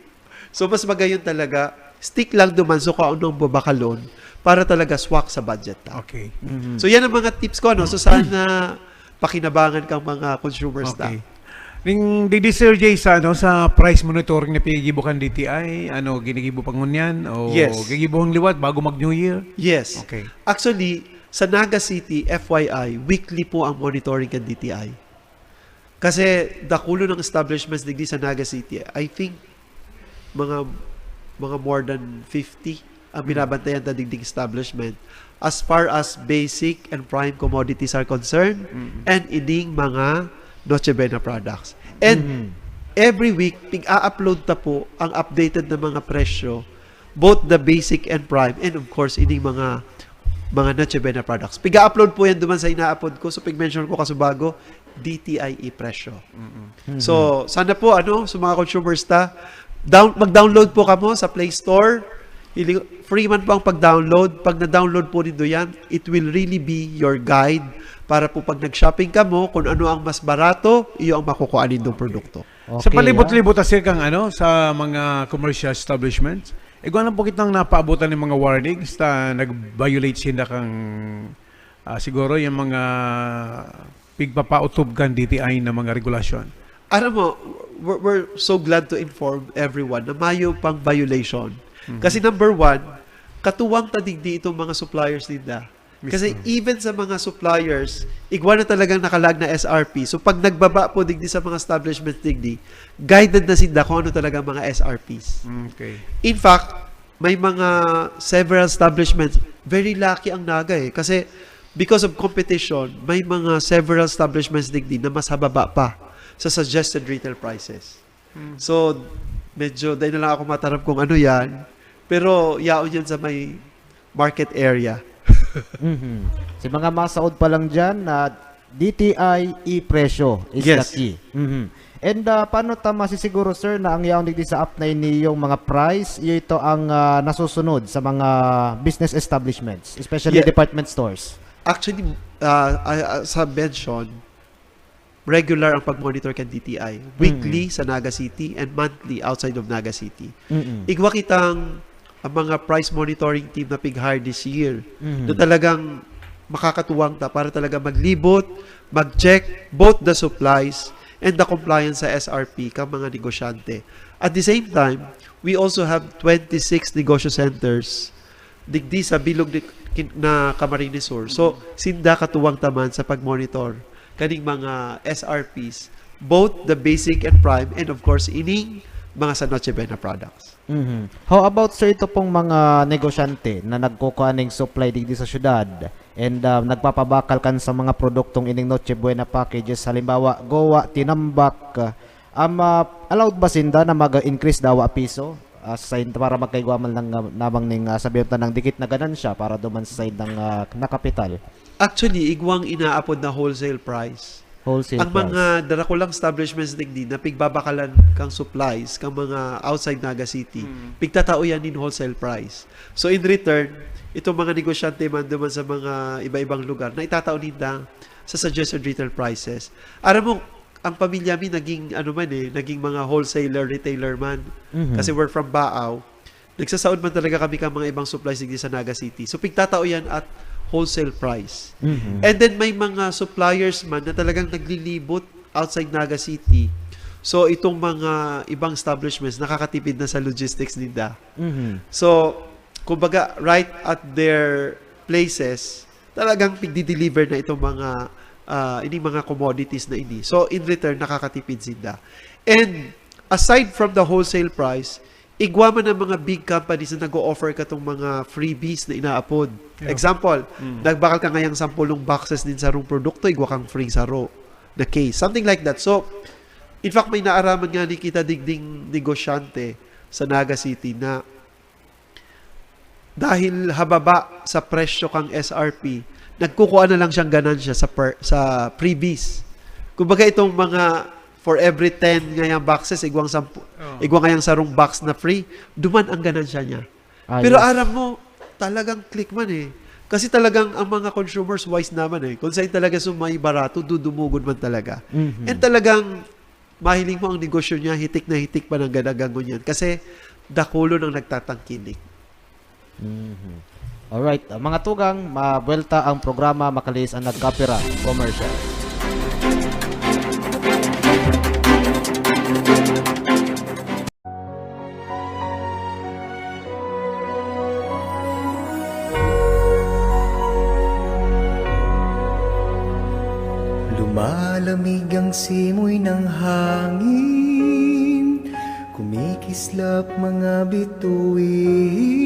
So mas magayon talaga, stick lang duman so kung anong babakalon para talaga swak sa budget ta. Okay. Mhm. So yan ang mga tips ko, ano? So sana pakinabangan kang mga consumers ta. Okay. Ning digdi, Sir Jay, sa, ano, sa price monitoring na pinigibo kan D T I, ano, ginigibo pa ngunyan? O Yes. gigibo ang liwat bago mag New Year? Yes. Okay. Actually, sa Naga City, F Y I, weekly po ang monitoring kan D T I. Kasi dakulo ng establishments digdi sa Naga City. I think mga mga more than fifty ang binabantayan ta digding establishment as far as basic and prime commodities are concerned Mm. and ining mga Noche Buena products. And Mhm. every week, pig-a-upload ta po ang updated na mga presyo, both the basic and prime, and of course, ining mga mga Noche Buena products. Piga-upload po yan duman sa inaapod ko. So, pig-mention ko kasubago, D T I e-presyo. Mhm. So, sana po, ano, sa mga consumers ta, down, mag-download po kamo sa Play Store. Ili- Free man po ang pag-download. Pag na-download po nindo yan, it will really be your guide para po pag nag-shopping kamo, kung ano ang mas barato, iyo ang makukuha nindong produkto. Sa Okay, palibot-libot, ah, sir, kang, ano, sa mga commercial establishments, igwa na po kitang napaabutan ng mga warnings ta nag-violate sinda kang, ah, siguro, yung mga pigpapautob kan D T I na mga regulasyon. Alam mo, we're, we're so glad to inform everyone na mayo pang violation. Kasi number one, katuwang ta digdi itong mga suppliers ninda. Kasi Mismo. Even sa mga suppliers, igwa na talagang nakalag na S R P. So pag nagbaba po digdi sa mga establishments digdi, guided na sinda kung ano talaga mga S R Ps. Okay. In fact, may mga several establishments, very lucky ang Naga eh. Kasi because of competition, may mga several establishments digdi na mas hababa pa sa suggested retail prices. So, medyo, dahil na lang ako matarap kung ano yan. Pero, yaon yan sa may market area. Mhm. Sa mga masaod pa lang dyan, na D T I e-presyo is the Yes. key. Mhm. And ah, paano ta masisiguro, sir, na ang yaon digdi sa app na ini yung mga price, iyo ito ang ah, nasusunod sa mga business establishments, especially Yeah. department stores? Actually, ah, ah, ah, sa mention, regular ang pag-monitor kan D T I. Weekly sa Naga City and monthly outside of Naga City. Mm-mm. Igwa kitang ang mga price monitoring team na pig-hire this year Mhm. na talagang makakatuwang ta para talaga maglibot, mag-check both the supplies and the compliance sa S R P kang mga negosyante. At the same time, we also have twenty-six negosyo centers digdi sa bilog ni, kin-, na Camarines Sur. So, sinda katuwang ta man sa pag-monitor kaning mga S R Ps, both the basic and prime, and of course, ining mga sa Noche Buena products. Mhm. How about, sir, ito pong mga negosyante na nagkukuha ning supply digdi sa syudad and, ah, nagpapabakal kan sa mga produktong ining Noche Buena packages, halimbawa, gowa, tinambak, ah, um, ah, allowed ba sinda na mag-increase dawa piso? Ah, sa in-, para magkaigwa man lang, ah, namang ning, ah, sabihin ta ng dikit na ganansya para duman sa side ng, ah, na kapital? Actually, igwang inaapod na wholesale price. Wholesale Ang price. mga darakulang establishments digdi na pigbabakalan kang supplies, kang mga outside Naga City, Mm. pigtatao yan nin wholesale price. So, in return, itong mga negosyante man duman sa mga iba-ibang lugar na itatao ninda sa suggested retail prices. Aram mo, ang pamilya mi naging, ano man eh, naging mga wholesaler, retailer man. Mhm. Kasi we're from Baao. Nagsasaod man talaga kami ka mga ibang supplies digdi sa Naga City. So, pigtatao yan at wholesale price. Mhm. And then, may mga suppliers man na talagang naglilibot outside Naga City. So, itong mga ibang establishments, nakakatipid na sa logistics ninda. Mhm. So, kumbaga, right at their places, talagang pigdi-deliver na itong mga, ah, ining mga commodities na ini. So, in return, nakakatipid sinda. And aside from the wholesale price, igwa man ang mga big companies na nag-o-offer katong mga freebies na inaapod. Yeah. Example, Mm. nagbakal ka ngayang sampolong boxes nin sarong produkto, igwa kang free saro na case. Something like that. So, in fact, may naaraman nga ni kita digding negosyante sa Naga City na dahil hababa sa presyo kang S R P, nagkukuha na lang siyang ganansya sa per-, sa freebies. Kumbaga, itong mga for every ten ngayang boxes, igwang sampu-, Oo. igwang ngayang sarong box na free, duman ang ganansya niya. Ah, Pero yes. aram mo, talagang click man eh. Kasi talagang ang mga consumers wise naman eh. Kung saan talaga sumay barato, dudumugod man talaga. Mhm. And talagang mahiling mo ang negosyo niya, hitik na hitik pa ng ganagang ngunyan. Kasi dakulon ang nagtatangkilik. Mhm. Alright, ah, mga tugang, mabuwelta ang programa, makalihis ang nagkapira, commercial. Lumalamig ang simoy ng hangin, kumikislap mga bituin.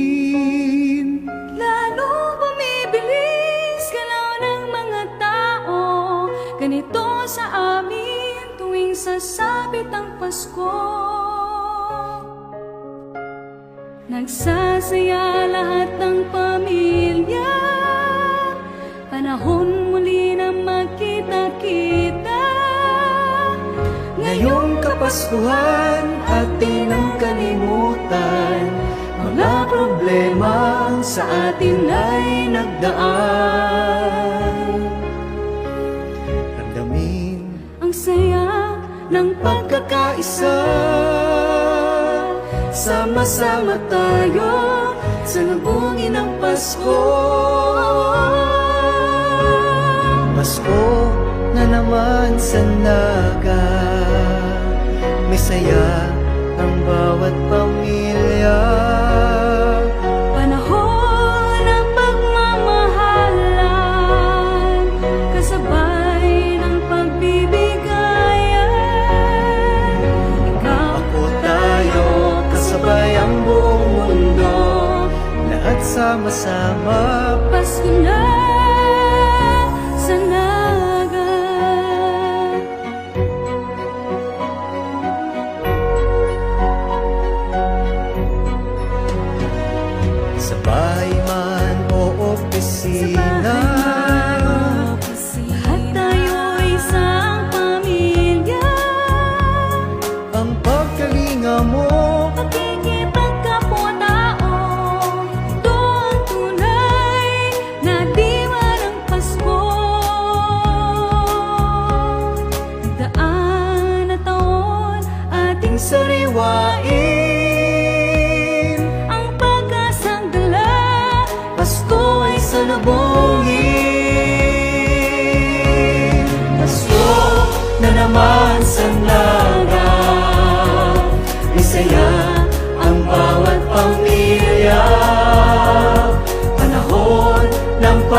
Lalo bumibilis galaw ng mga tao, ganito sa amin tuwing sasapit ang Pasko. Nagsasaya lahat ng pamilya, panahon muli na magkita-kita. Ngayong Kapaskuhan, atin ang kalimutan, mga problemang sa atin ay nagdaan. Ramdamin ang saya ng pagkakaisa. Sama-sama tayo salubungin ang Pasko. Pasko na naman sa Naga, may saya ang bawat pamilya. Panahon ng pagmamahalan, kasabay ng pagbibigayan. Ikaw, ako, tayo, kasabay ang buong mundo. Lahat sama-sama. Pasko na sa Naga. Sa bahay man o opisina, sa bahay man o opisina, lahat tayo isang pamilya. Ang pagkalinga mo, pakikipagkapwa-tao, ito ang tunay na diwa ng Pasko. Daan na taon, ating sariwain ang pag-asang dala, Pasko ay salubungin. Pasko na naman sa Naga, may saya ang bawat pamilya.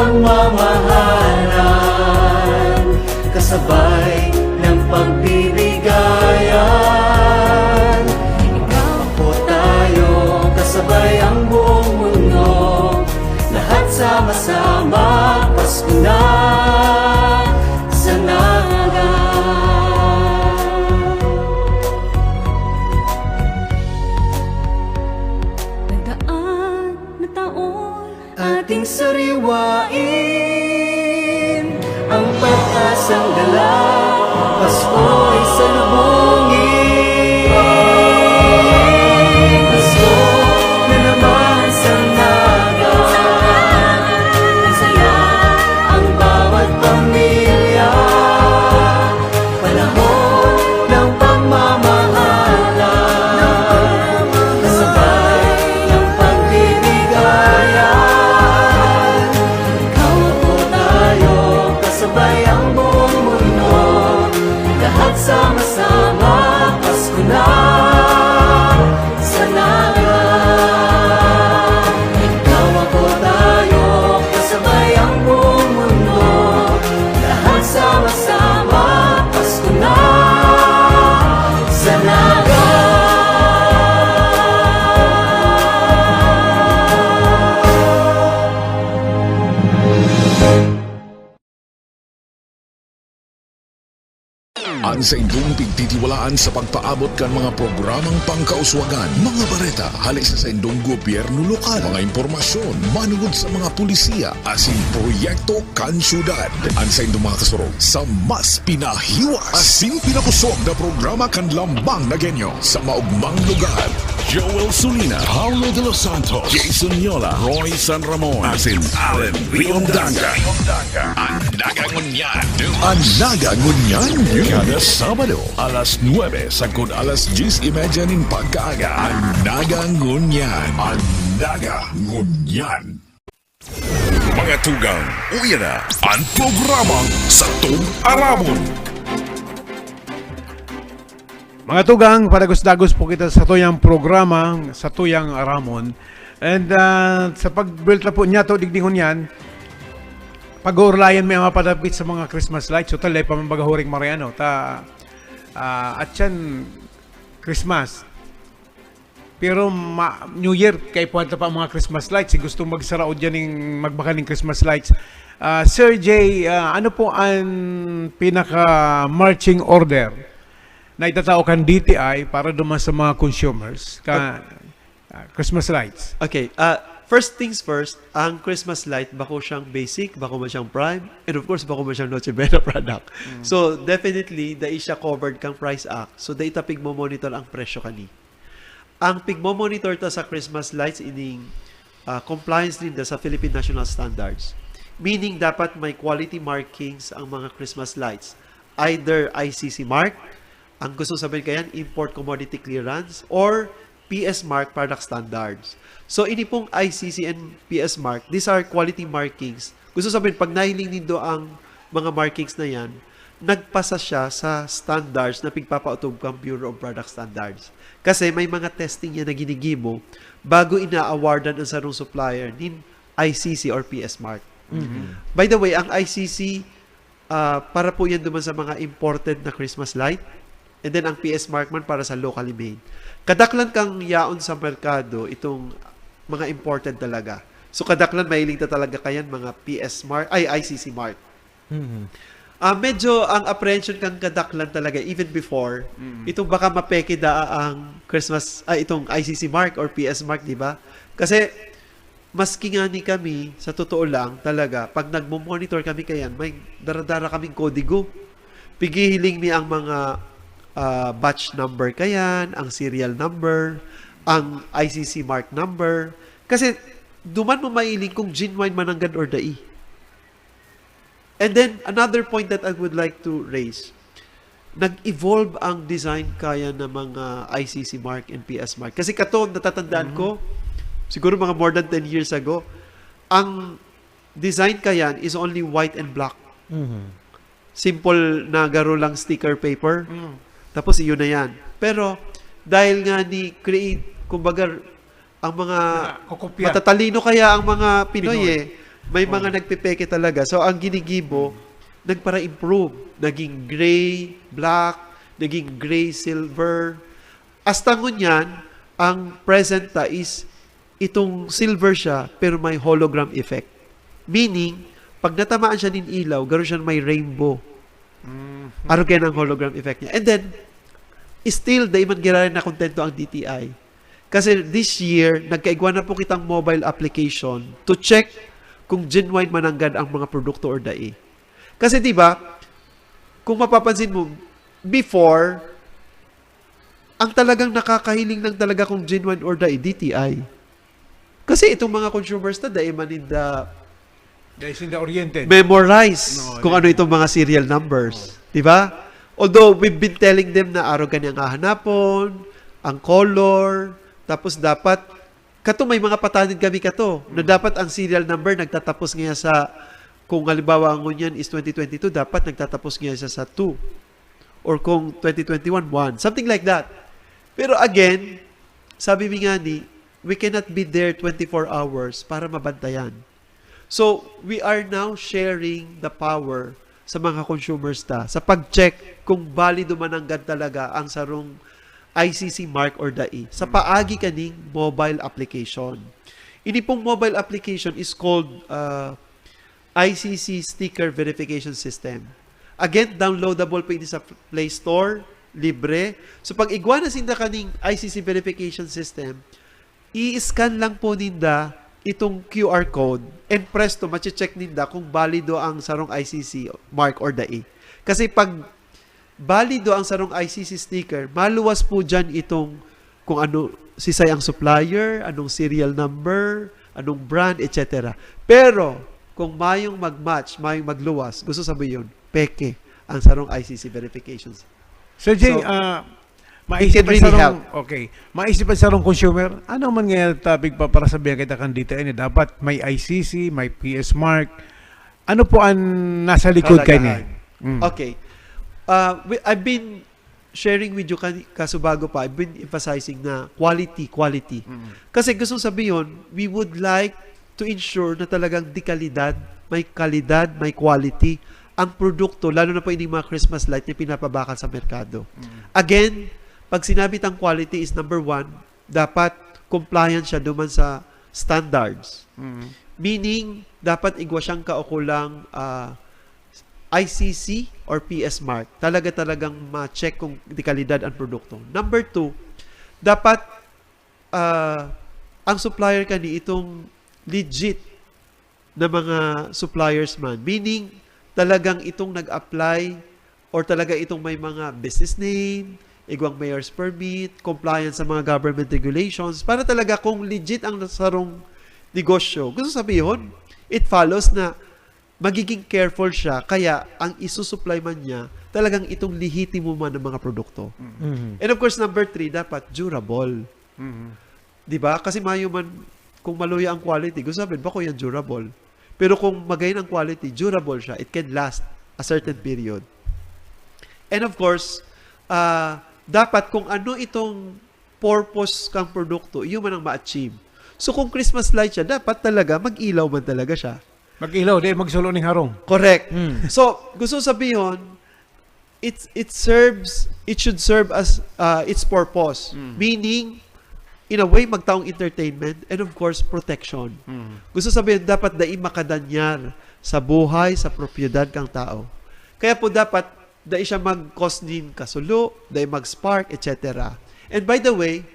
Mamahalan, kasabay ng pagbibigayan. Ikaw, ako, tayo, kasabay ang buong mundo. Lahat sama-sama, Pasko na sa Naga. Nagaan na taon, ating sariwain ang pag-asang dala, Pasko'y salubungin. Pasko na naman sa Naga, masaya ang bawat pamilya. Panahon ng pagmamahalan, kasabay ng pagbibigayan. Ikaw, ako, tayo, kasabay ang buong mundo. Lahat sama-sama, Pasko na sa Naga. Ikaw, ako, tayo, kasabay ang buong mundo. Lahat sama-sama, Pasko na sa Naga. An saindong pigtitiwalaan sa pagpaabot kan mga programang pangkauswagan, mga bareta hali sa saindong gobyerno lokal, mga impormasyon manungod sa mga pulisiya asin proyekto kan syudad. An saindong mga kasurog sa mas pinahiwas asin pinapusog na programa kan Lambang na Genyo sa maogmang lugar. Joel Sulina, Paulo de los Santos, Jason Yola, Roy San Ramon, asin Allen Riondaga. An Naga Ngunyan. An Naga Ngunyan, kada Sabado, alas nuebe sagkod alas dyes y media nin pagkaaga. An Naga Ngunyan. An Naga Ngunyan. Mga tugang, uya na an programang Satong Aramon. Mga tugang, padagos-dagos po kita sa tuyang programa, Satuyang Aramon. And, ah, sa pagbuwelta po niyato, digdi ngunyan, pag-uurlayan mi an mapadapit sa mga Christmas lights. So, talay pa man baga, Huring Mariano, ta, ah, at yan, Christmas. Pero ma-, New Year, kaipuhan ta pa ang mga Christmas lights. Si gustong magsarao dyan ning magbakal ning Christmas lights. Ah, Sir Jay, ah, ano po ang pinaka-marching order na itatao kan D T I para duman sa mga consumers? Ka-, ah, Christmas lights. Okay, ah, first things first, ang Christmas light, bako siyang basic, bako man siyang prime, and of course, bako man siyang Noche Buena product. Mm. So, definitely, dai siya covered kang Price Act. So, dai ta pigmo-monitor ang presyo kani. Ang pigmo-monitor ta sa Christmas lights ining, ah, compliance ninda sa Philippine National Standards. Meaning, dapat may quality markings ang mga Christmas lights. Either I C C mark, ang gusto sabihin kayan, import commodity clearance, or P S mark, product standards. So, ini pong I C C and P S mark, these are quality markings. Gusto sabihin, pag nahiling nindo ang mga markings na yan, nagpasa siya sa standards na pigpapautob kang Bureau of Product Standards. Kasi may mga testing yan na ginigibo bago ina-awardan ang sarong supplier nin I C C or P S mark. Mhm. By the way, ang I C C, ah, para po yan duman sa mga imported na Christmas light. And then, ang P S mark man para sa locally made. Kadaklan kang yaon sa merkado, itong mga imported talaga. So, kadaklan mahiling ta talaga kayan, mga P S mark, ay, I C C mark. Mhm. Ah, medyo ang apprehension kang kadaklan talaga, even before, Mm. itong baka mapeke daa ang Christmas, ay, itong I C C mark or P S mark, di ba? Kasi, maski ngani kami, sa totoo lang, talaga, pag nagmo-monitor kami kayan, may dara-dara kaming kodigo. Pighihiling mi ang mga, ah, batch number kayan, ang serial number, ang I C C mark number. Kasi, duman mo mahiling kung genuine man nanggad or dai. And then, another point that I would like to raise, nag-evolve ang design kaya ng mga I C C mark and P S mark. Kasi kato, natatandaan Mm. ko, siguro mga more than ten years ago, ang design kayan is only white and black. Mhm. Simple na garo lang sticker paper. Mm. Tapos, iyon na yan. Pero, dahil nga ni create, kumbaga, ang mga Mga kokopya. matatalino kaya ang mga Pinoy Pinoy. eh. May mga nagpepeke talaga. So, ang ginigibo, nagpara-improve. Naging gray, black, naging gray, silver. Hasta ngunyan, ang present ta is itong silver siya, pero may hologram effect. Meaning, pag natamaan siya nin ilaw, garo siya may rainbow. Aro kaya ang hologram effect niya. And then, still, dai man giraray na kontento ang D T I. Kasi this year, nagkaigwa na po kitang mobile application to check kung genuine mananggad ang mga produkto or dai. Kasi di ba, kung mapapansin mo, before, ang talagang nakakahiling lang talaga kung genuine or dai, D T I. Kasi itong mga consumers na, dai man ninda Dahil sinda oriented. memorize No, kung yeah. ano itong mga serial numbers. Di ba? Although we've been telling them na arog kani ang hahanapon, ang color, tapos dapat, kato may mga patanid kami kato, na dapat ang serial number nagtatapos niya sa, kung halimbawa ang ngunyan is twenty twenty-two, dapat nagtatapos niya siya sa two. Or kung twenty twenty-one, one. Something like that. Pero again, sabi mi nga ni, we cannot be there twenty-four hours para mabantayan. So, we are now sharing the power sa mga consumers ta sa pag-check kung balido mananggad talaga ang sarong I C C mark or dai sa paagi kaning mobile application. Ini pong mobile application is called uh, I C C Sticker Verification System. Again, downloadable po ini sa Play Store, libre. So, pag igwa na sinda kaning I C C verification system, i-scan lang po ninda itong Q R code, and presto, mache-check ninda kung balido ang sarong I C C mark or dai. Kasi pag balido ang sarong I C C sticker, maluwas po dyan itong kung ano, sisay ang supplier, anong serial number, anong brand, et cetera. Pero, kung mayong mag-match, mayong magluwas, gusto sabihin yun, peke ang sarong I C C verifications. Sir Jay, So, ah, it can maisip ang really sarong, okay. Maisip ang sarong consumer, ano man nga topic pa para sabihan kita kan D T I ni dapat may I C C, may P S mark. Ano po ang nasa likod kay ni? Kahalagahan. Mm. Okay. Uh, we, I've been sharing with you kan kasubago pa, I've been emphasizing na quality, quality. Kasi gusto sabihin, we would like to ensure na talagang dekalidad, may kalidad, may quality ang produkto, lalo na po ining mga Christmas light na pinapabakal sa merkado. Again, pag sinabi tang quality is number one, dapat compliant siya duman sa standards. Meaning, dapat igwa siyang kaukulang ah, I C C or P S mark. Talaga-talagang ma-check kung dekalidad ang produkto. Number two, dapat ah, ang supplier kani itong legit na mga suppliers man. Meaning, talagang itong nag-apply or talaga itong may mga business name, igwang mayor's permit, compliance sa mga government regulations, para talaga kung legit ang sarong negosyo. Gusto sabihin, it follows na magiging careful siya, kaya ang isusupply man niya, talagang itong lehitimo man ng mga produkto. Mhm. And of course, number three, dapat durable. Mhm. Di ba? Kasi mayo man, kung maluya ang quality, gusto sabihin, bako yan durable. Pero kung magayon ang quality, durable siya. It can last a certain period. And of course, ah, dapat kung ano itong purpose kang produkto, iyo man ang ma-achieve. So kung Christmas light siya, dapat talaga mag-ilaw man talaga siya. Mag-ilaw, di magsulo ning harong. Correct. Mm. So, gusto sabihin, it's it serves it should serve as uh, its purpose. Mm. Meaning, in a way, magtaong entertainment and of course protection. Mhm. Gusto sabihin, dapat dai makadanyar sa buhay, sa propiedad kang tao. Kaya po dapat dai siya mag-cause nin kasulo, dai mag-spark, et cetera. And by the way,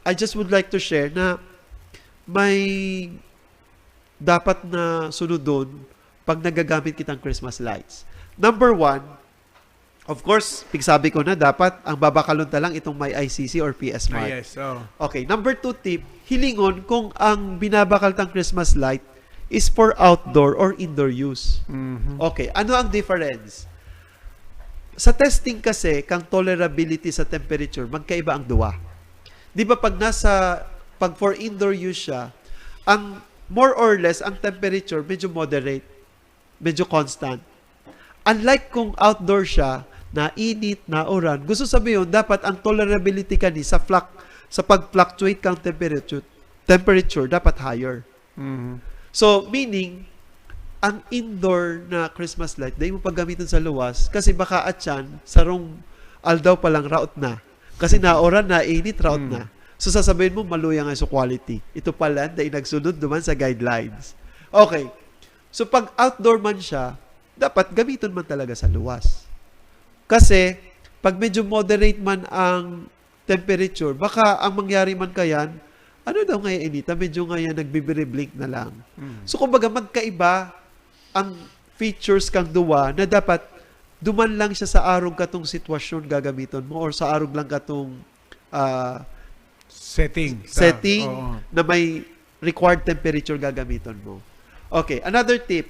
I just would like to share na may dapat na sunodon pag nagagamit kitang Christmas lights. Number one, of course, pigsabi ko na, dapat ang babakalon ta lang itong may I C C or P S Ah, mark. yes, oh. Okay, number two tip, hilingon kung ang binabakal tang Christmas light is for outdoor or indoor use. Mhm. Okay, ano ang difference? Sa testing kasi, kang tolerability sa temperature, magkaiba ang duwa. Di ba pag nasa, pag for indoor use siya, ang more or less, ang temperature, medyo moderate, medyo constant. Unlike kung outdoor siya, na init, na uran, gusto sabihin, dapat ang tolerability kani sa fluc-, sa pag-fluctuate kang temperature, temperature, dapat higher. Mhm. So, meaning, ang indoor na Christmas light, dai mo paggamiton sa luwas kasi baka atyan, sarong aldaw pa lang, raot na. Kasi nauran, nainit, raot na. So, sasabihin mo, maluya nga sa quality. Ito pala, dai nagsunod duman sa guidelines. Okay. So, pag outdoor man siya, dapat gamiton man talaga sa luwas. Kasi, pag medyo moderate man ang temperature, baka ang mangyari man kayan, ano daw nga yan, inita? Medyo nga yan, nagbibiriblink na lang. So, kumbaga, magkaiba ang features kang duwa na dapat duman lang siya sa arog katong sitwasyon gagamiton mo or sa arog lang katong, ah, Setting. Sa, setting oo. Na may required temperature gagamiton mo. Okay, another tip.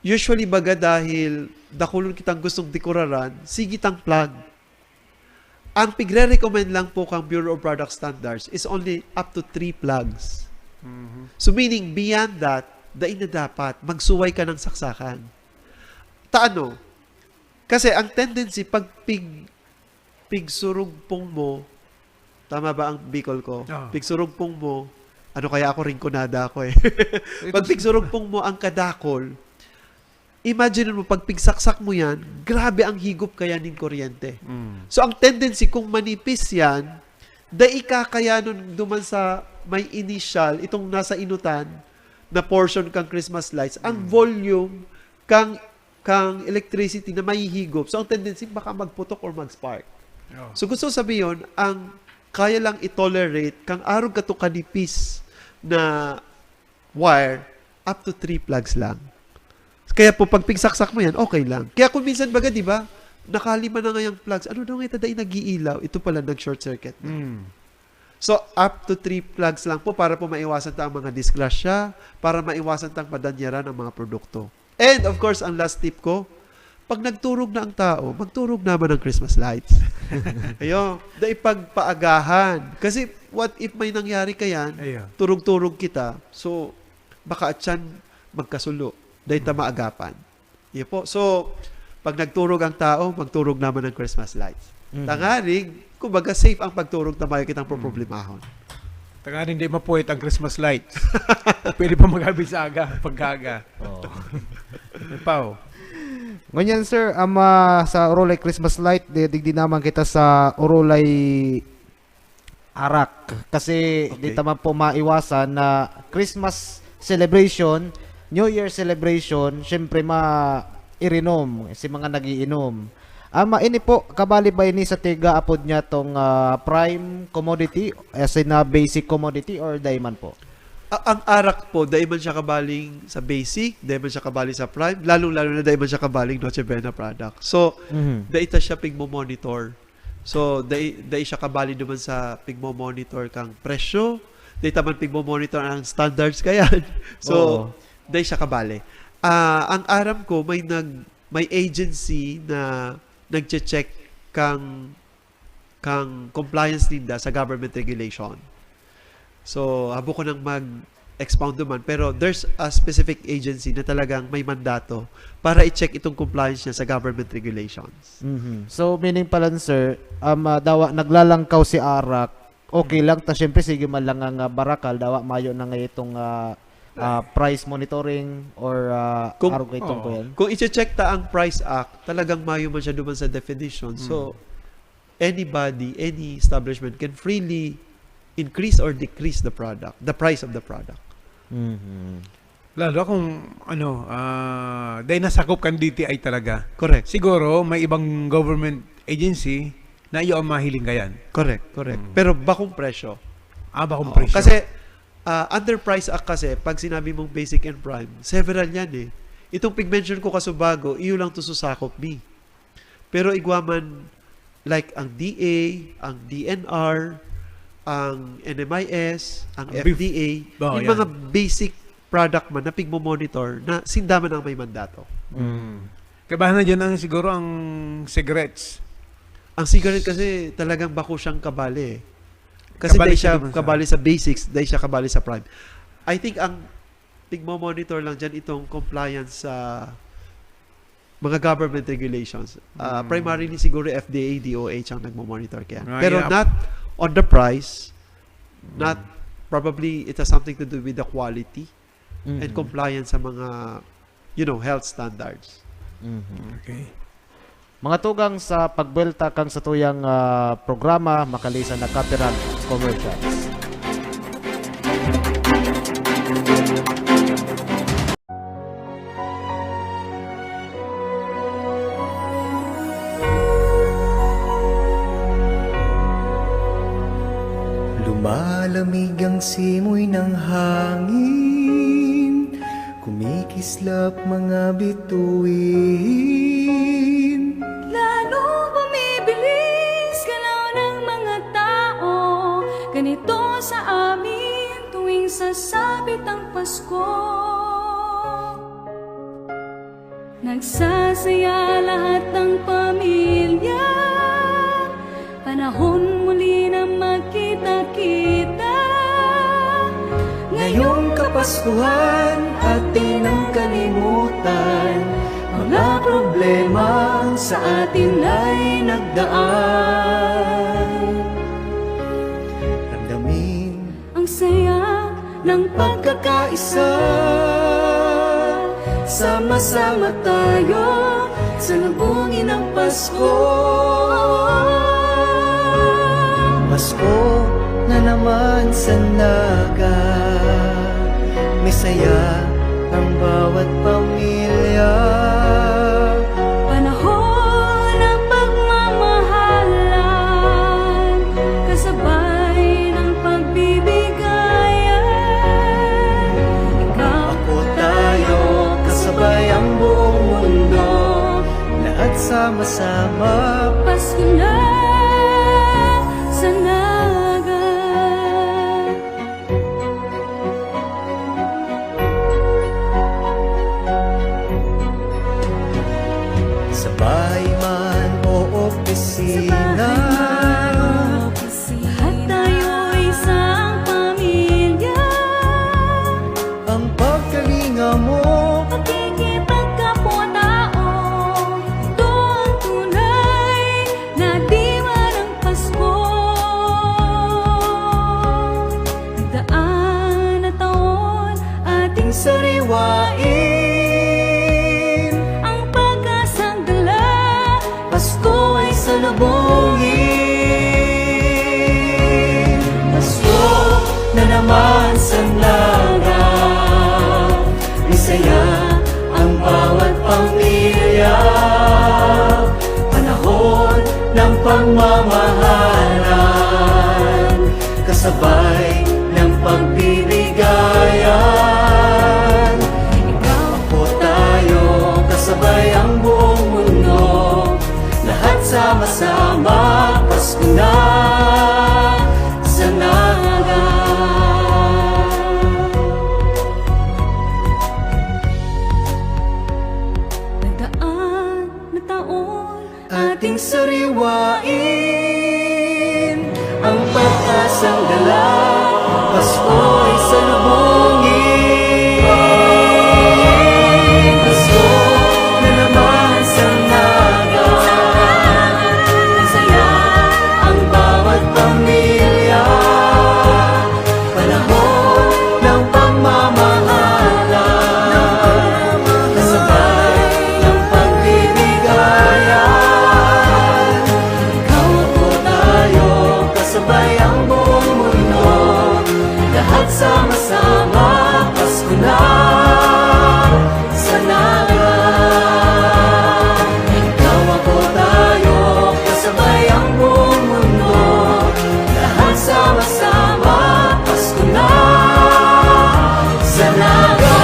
Usually, baga, dahil dakulon kitang gustong dekoraran, sige tang plug. Ang pigre-recommend lang po kang Bureau of Product Standards is only up to three plugs. So, meaning, beyond that, dai na dapat, magsuway ka ng saksakan. Ta ano? Kasi ang tendency, pag pig-, pigsurugpong mo, tama ba ang Bicol ko? Oo. Pigsurugpong mo, ano kaya ako, Rinconada ako eh. Pag pigsurugpong mo ang kadakol, imagine mo, pag pigsaksak mo yan, grabe ang higop kaya nin kuryente. So, ang tendency, kung manipis yan, dai kakayanon duman sa may initial, itong nasa inutan na portion kang Christmas lights, ang volume kang, kang electricity na mahihigop. So, ang tendency, baka magputok or mag-spark. So, gusto sabihin, ang kaya lang i-tolerate kang arog kato kanipis na wire, up to three plugs lang. Kaya po, pag pigsaksak mo yan, okay lang. Kaya kung minsan, baga, di ba, nakalima na nga yung plugs, ano daw nga ito, dai nag-iilaw? Ito pala, nag-short circuit na. So, up to three plugs lang po para po maiwasan ta ang mga disgrasya, para maiwasan tang madanyaran ang mga produkto. And, of course, ang last tip ko, pag nagturog na ang tao, magturog naman ng Christmas lights. Ayun, dai pagpaagahan. Kasi, what if may nangyari kayan, Ayun. turog-turog kita, so, baka atyan magkasulo, dai ta maagapan. Iyo po. So, pag nagturog ang tao, magturog naman ng Christmas lights. Tanganing, kumbaga, safe ang pagturog ta, mayo kitang poproblemahon. Tanganing di mapuwit ang Christmas lights. Pwede pa mag-abis sa aga, pagkaga. Oo. Pao. Ngunyan, sir, ama, sa Orolay Christmas light, di, digdi naman kita sa Orolay arak. Kasi Okay. di ta man po maiwasan na Christmas celebration, New Year celebration, syempre ma-irinom si mga nagiinom. Ama, ini po, kabali ba ini sa tiga apod niya tong, ah, prime commodity, as in, ah, basic commodity or dai man po? A-, ang arak po, dai man siya kabaling sa basic, dai man siya kabali sa prime, lalong-lalo na dai man siya kabaling Noche Buena product. So, Mhm. dai ta siya pigmo-monitor. So, dai, dai siya kabali duman sa pigmo-monitor kang presyo. Dai ta man pigmo-monitor ang standards kayan. So, Oo. dai siya kabali. Ah, ang aram ko, may nag-, may agency na nagche-check kang, kang compliance ninda sa government regulation. So, habo ko nang mag-expound duman, pero there's a specific agency na talagang may mandato para i-check itong compliance niya sa government regulations. Mhm. So, meaning pala, sir, um, ah, dawa naglalangkaw si arak, okay lang, ta syempre, sige man lang ang, ah, barakal, dawa mayo na nga itong, ah, ah, price monitoring or, ah, Kung, arog na itong Oo. kuyan? kung i-check ta ang Price Act, talagang mayo man siya duman sa definition. So, anybody, any establishment can freely increase or decrease the product, the price of the product. Mhm. Lalo kung, ano, ah, dahil nasakop kan D T I talaga. Correct. Siguro, may ibang government agency na iyo ang mahiling kayan. Correct, correct. Mm. Pero bakong presyo. Ah, bakong Oo, presyo. kasi, ah, under Price Act kasi, pag sinabi mong basic and prime, several yan eh. Itong pig-mention ko kasubago, iyo lang to susakop mi. Pero igwa man, like, ang D A, ang D N R, ang N M I S, ang Ang bef-, F D A, oh, yung yan. mga basic product man na pigmo-monitor na sinda man ang may mandato. Mm. Kabahan na dyan ang, siguro, ang cigarettes. Ang cigarette kasi talagang bako siyang kabali eh. Kasi Kabali dahil siya siya naman sa kabali sa basics, dahil siya kabali sa prime. I think ang pigmo-monitor lang dyan itong compliance sa mga government regulations. Ah, Mm. primarily siguro F D A, D O H ang nagmo-monitor kaya. Ah, Pero yeah. not on the price, not Mm. probably it has something to do with the quality. and Mhm. compliance sa mga, you know, health standards. Mhm. Okay. Mga tugang, sa pagbuwelta kan satuyang, ah, programa, makalisan na kape ran commercials. Lumalamig ang simoy ng hangin, kumikislap mga bituin. Lalo bumibilis galaw ng mga tao, ganito sa amin tuwing sasapit ang Pasko. Nagsasaya lahat ng pamilya, panahon muli na magkita-kita. Ngayong Kapaskuhan, atin ang kalimutan, mga problemang sa atin ay nagdaan. Ramdamin ang saya ng pagkakaisa. Sama-sama tayo salubungin ang Pasko. Pasko na naman sa Naga, may saya ang bawat pamilya. Panahon ng pagmamahalan, kasabay ng pagbibigayan. Ikaw, ako, tayo, kasabay ang buong mundo. Lahat sama-sama, Pasko na sa Naga. Sa bahay man o opisina, lahat tayo isang pamilya. Ang pagkalinga mo, pakikipagkapwa-tao, ito ang tunay na diwa ng Pasko. Nagdaan na taon, ating sariwain ang pag-asang dala, Pasko ay salubungin. Pasko na naman sa Naga, may saya ang bawat pamilya. Panahon ng pagmamahalan, kasabay ng pagbibigayan. Ikaw, ako, tayo, kasabay ang buong mundo. Lahat sama-sama, Pasko na sa Naga. Nagdaan na taon, ating sariwain ang pag-asang dala, Pasko ay salubungin. Pasko na naman sa Naga, masaya ang bawat pamilya. Panahon ng pagmamahalan, kasabay ng pagbibigayan. Ikaw, ako, tayo, kasabay ang buong mundo. Lahat sama-sama, Pasko na sa Naga. Ikaw, ako, tayo, kasabay ang buong mundo. Lahat sama-sama, Pasko na sa Naga.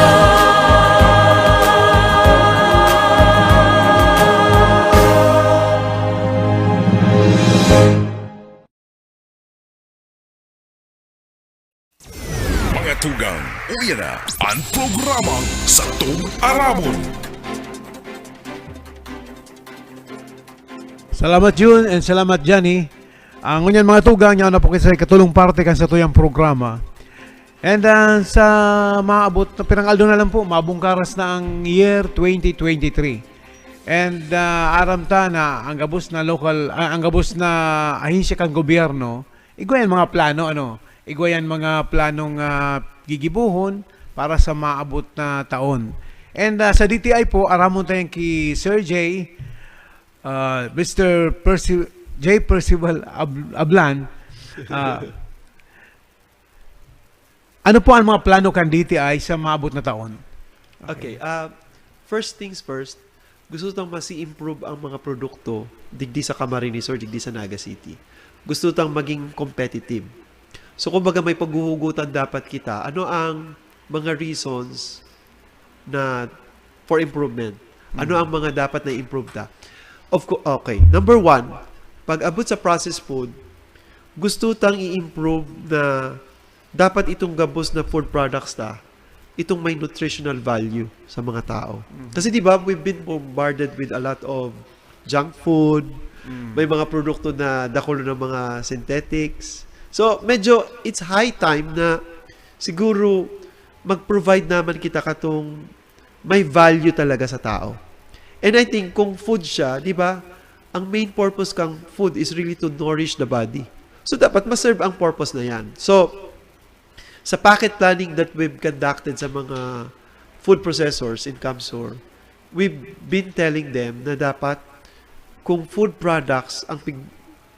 Mga tugang, uya na an programang Satong Aramon. Salamat, Jun, and salamat, Johnny. Ang ngunyan, mga tugang, yaon na po kita sa ikatulong parte kan satuyang programa. And, ah, sa maabot na pirang aldaw na lang po, mabungkaras na ang year twenty twenty-three. And, ah, aram ta na ang gabos na local, ah, ang gabos na ahensya kan gobyerno, igwa yan mga plano, ano, igwa yan mga planong, ah, gigibohon para sa maabot na taon. And, ah, sa D T I po, aramon tayo ki Sir J, ah, Mister Perci-, J Percival Ab-, Ablan. Ah, ano po ang mga plano kan D T I sa maabot na taon? Okay, ah, first things first, gusto tang mas i-improve ang mga produkto digdi sa Camarines or digdi sa Naga City. Gusto tang maging competitive. So, kumbaga, may paghuhugutan dapat kita. Ano ang mga reasons na for improvement? Ano ang mga dapat na improve ta? Of co- okay. Number one, pag abot sa processed food, gusto tang i-improve na dapat itong gabos na food products ta, itong may nutritional value sa mga tao. Kasi, di ba, we've been bombarded with a lot of junk food, may mga produkto na dakul na mga synthetics. So, medyo it's high time na siguro mag-provide naman kita katong may value talaga sa tao. And I think kung food siya, di ba, ang main purpose kang food is really to nourish the body. So, dapat ma-serve ang purpose na yan. So, sa packet planning that we've conducted sa mga food processors in CamSur, we've been telling them na dapat kung food products ang pig-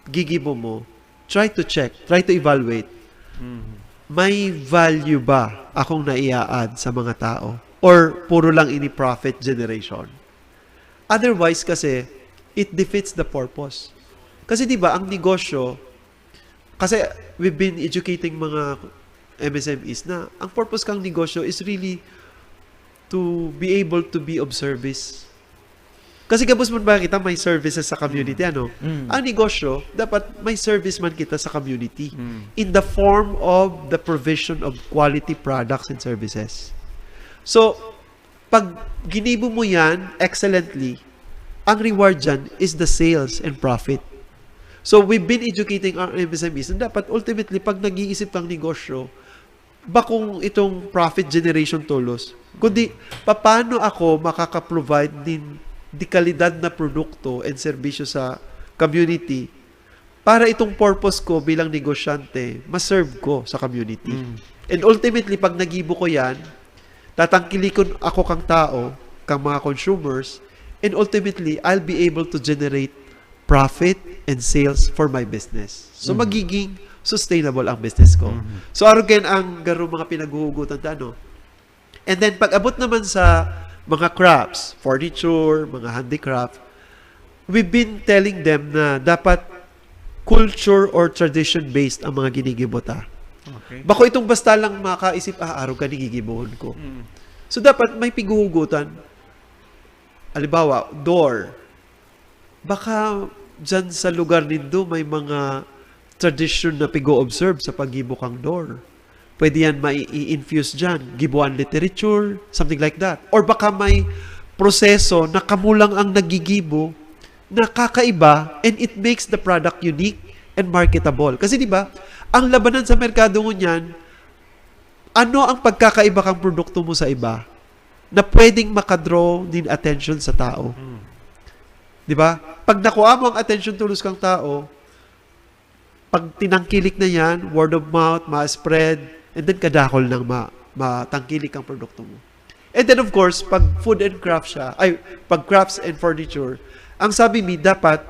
gigibo mo, try to check, try to evaluate. May value ba akong naia-add sa mga tao? Or puro lang ini profit generation? Otherwise kasi, it defeats the purpose. Kasi, di ba, ang negosyo, kasi we've been educating mga M S M Es na ang purpose kang negosyo is really to be able to be of service. Kasi gabos man ba kita may services sa community, ano? Mm. Ang negosyo, dapat may service man kita sa community Mm. in the form of the provision of quality products and services. So, pag ginibo mo yan excellently, ang reward dyan is the sales and profit. So, we've been educating our M S M Es na dapat ultimately, pag nag-iisip kang negosyo, bakong itong profit generation tolos, kundi paano ako makaka-provide nin dekalidad na produkto and serbisyo sa community para itong purpose ko bilang negosyante, ma-serve ko sa community. Mm. And ultimately, pag nagibo ko yan, tatangkilikon ako kang tao, kang mga consumers, and ultimately, I'll be able to generate profit and sales for my business. So, Mm. magiging sustainable ang business ko. Mhm. So, arugen ang garo mga pinaghuhugutan ta, no? And then, pag abot naman sa mga crafts, furniture, mga handicraft, we've been telling them na dapat culture or tradition-based ang mga ginigibo ta. Okay. Bako itong basta lang makaisip, ah, arog ka, gigibohon ko. Mm. So, dapat may pighuhugutan. Halimbawa, door. Baka dyan sa lugar nindo may mga tradisyon na pigo-observe sa paggibo kang door. Pwede yan mai-infuse dyan. Gibuan literature, something like that. Or baka may proseso na kamo lang ang nagigibo na kakaiba and it makes the product unique and marketable. Kasi, di ba, ang labanan sa merkado ngunyan, ano ang pagkakaiba kang produkto mo sa iba na pwedeng makadraw nin attention sa tao? Mm. Di ba? Pag nakuha mo ang attention tolos kang tao, pag tinangkilik na yan, word of mouth, ma-spread, and then kadakol nang ma matangkilik ang produkto mo. And then, of course, pag food and craft siya, ay, pag crafts and furniture, ang sabi mi, dapat,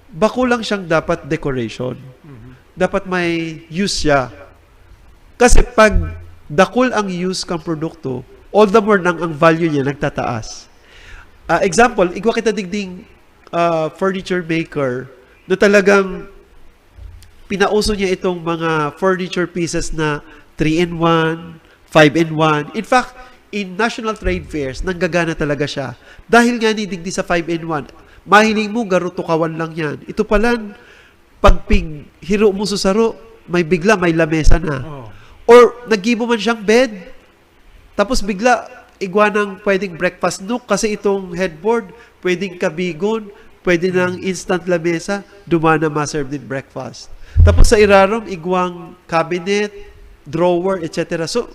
bako lang siyang dapat decoration. Mhm. Dapat may use siya. Kasi pag dakul ang use kang produkto, all the more nang ang value niya nagtataas. Ah, example, igwa kita digding, ah, furniture maker na talagang pinauso niya itong mga furniture pieces na three-in-one, five-in-one. In fact, in national trade fairs, nanggagana talaga siya. Dahil nga ni digdi sa five-in-one, mahiling mo, garo tukawan lang yan. Ito pala, pag pighiro mo sa saro, may bigla, may lamesa na. Oh. Or, naggibo man siyang bed, tapos bigla, igwa ng pwedeng breakfast nook kasi itong headboard, pwedeng kabigon, pwede ng instant lamesa, dumana ma-serve din breakfast. Tapos sa irarom, igwang cabinet, drawer, et cetera. So,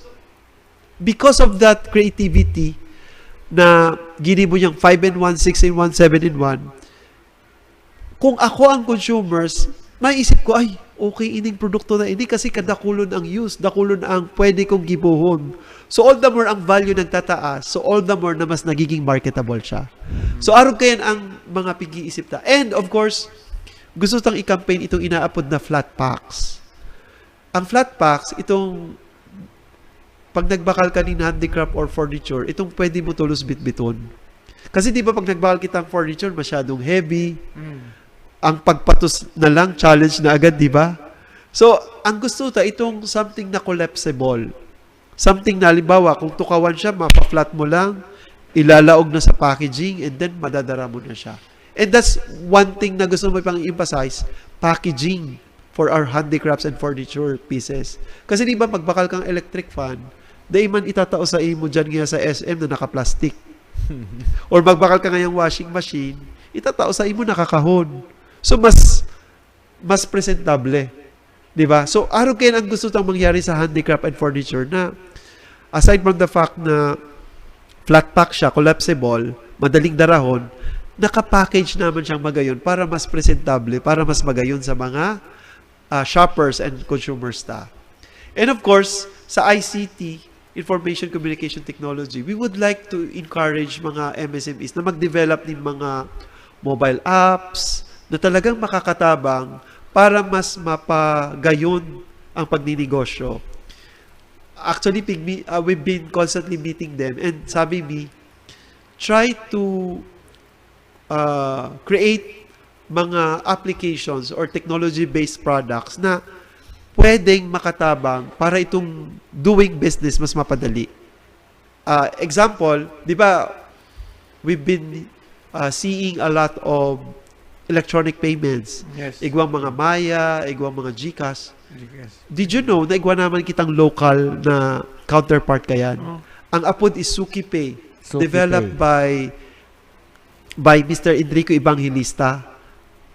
because of that creativity na ginibo niyang five-in-one, six-in-one, seven-in-one, kung ako ang consumers, maisip ko, "Ay, okay ining produkto na ini kasi kadakulon ang use, dakulon ang pwede kong gibohon. So all the more ang value nagtataas, so all the more na mas nagiging marketable siya. So arog kayan ang mga pig-iisip ta. And of course, gusto tang i-campaign itong inaapod na flat packs. Ang flat packs, itong pag nagbakal ka nin handicraft or furniture, itong pwede mo tolos bitbiton. Kasi di ba pag nagbakal kitang furniture, masyadong heavy. Mm. Ang pagpatos na lang, challenge na agad, di ba? So, ang gusto ta, itong something na collapsible. Something na, halimbawa, kung tukawan siya, mapa-flat mo lang, ilalaog na sa packaging, and then madadara mo na siya. And that's one thing na gusto mo pang emphasize, packaging for our handicrafts and furniture pieces. Kasi di ba, magbakal kang electric fan, dai man itatao sa imo dyan nga sa S M na naka-plastic. Or magbakal ka ngayang washing machine, itatao sa imo nakakahon. So, mas mas presentable. Di ba? So, arog kayan ang gusto tang mangyari sa handicraft and furniture na aside from the fact na flat pack siya, collapsible, madaling darahon, naka-package naman siyang magayon para mas presentable, para mas magayon sa mga ah, shoppers and consumers ta. And of course, sa I C T, Information Communication Technology, we would like to encourage mga M S M Es na mag-develop nin mga mobile apps na talagang makakatabang para mas mapagayon ang pagninegosyo. Actually, pigmi, ah, we've been constantly meeting them and sabi mi, try to ah, create mga applications or technology-based products na pwedeng makatabang para itong doing business mas mapadali. Ah, example, di ba, we've been ah, seeing a lot of electronic payments. Yes. Igwang mga Maya, igwang mga GCash. Yes. Did you know na igwa naman kitang local na counterpart kayan? Oh. Ang apod is SukiPay, SukiPay. Developed by by Mister Enrico Evangelista.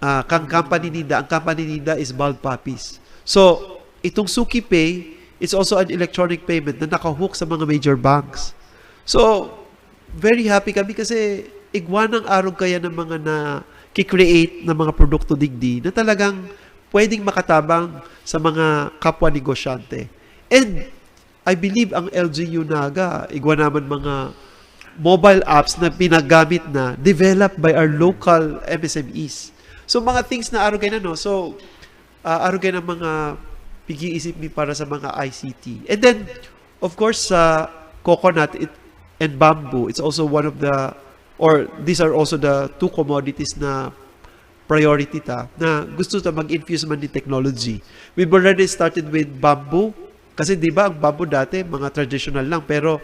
Ah, kang company ninda, ang company ninda is Bald Puppies. So, itong SukiPay, it's also an electronic payment na nakahook sa mga major banks. So, very happy kami kasi igwa ng arog kaya ng mga na-create ng mga produkto digdi na talagang pwedeng makatabang sa mga kapwa negosyante. And I believe ang L G U Naga, igwa naman mga mobile apps na pinagamit na, developed by our local M S M Es. So, mga things na arog kayan, no? So, ah, arog kayan ang mga pig-iisip mi para sa mga I C T. And then, of course, sa coconut it, and bamboo, it's also one of the, or these are also the two commodities na priority ta, na gusto ta mag-infuse man ni technology. We've already started with bamboo. Kasi di ba ang bamboo dati, mga traditional lang. Pero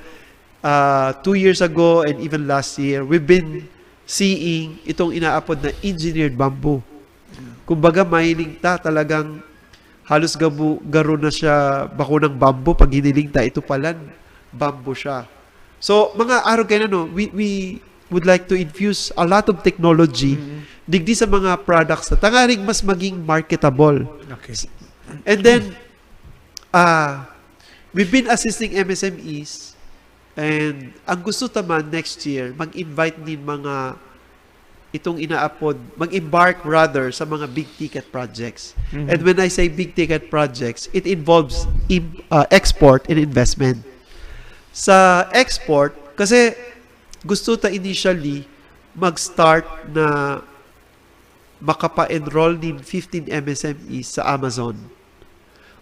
ah, two years ago and even last year, we've been seeing itong inaapod na engineered bamboo. Kumbaga, mahiling ta talagang halos gabu, garo na siya bakunang bamboo. Pag hiniling ta, ito palan, bamboo siya. So, mga arog kayan, no, we, we would like to infuse a lot of technology Mhm. digdi sa mga products na tanganing mas maging marketable. Okay. And then, ah, we've been assisting M S M Es, and ang gusto ta man next year, mag-invite nin mga itong inaapod, mag-embark rather sa mga big ticket projects. Mhm. And when I say big ticket projects, it involves im, ah, export and investment. Sa export, kasi gusto ta initially mag-start na makapa-enroll nin fifteen M S M Es sa Amazon.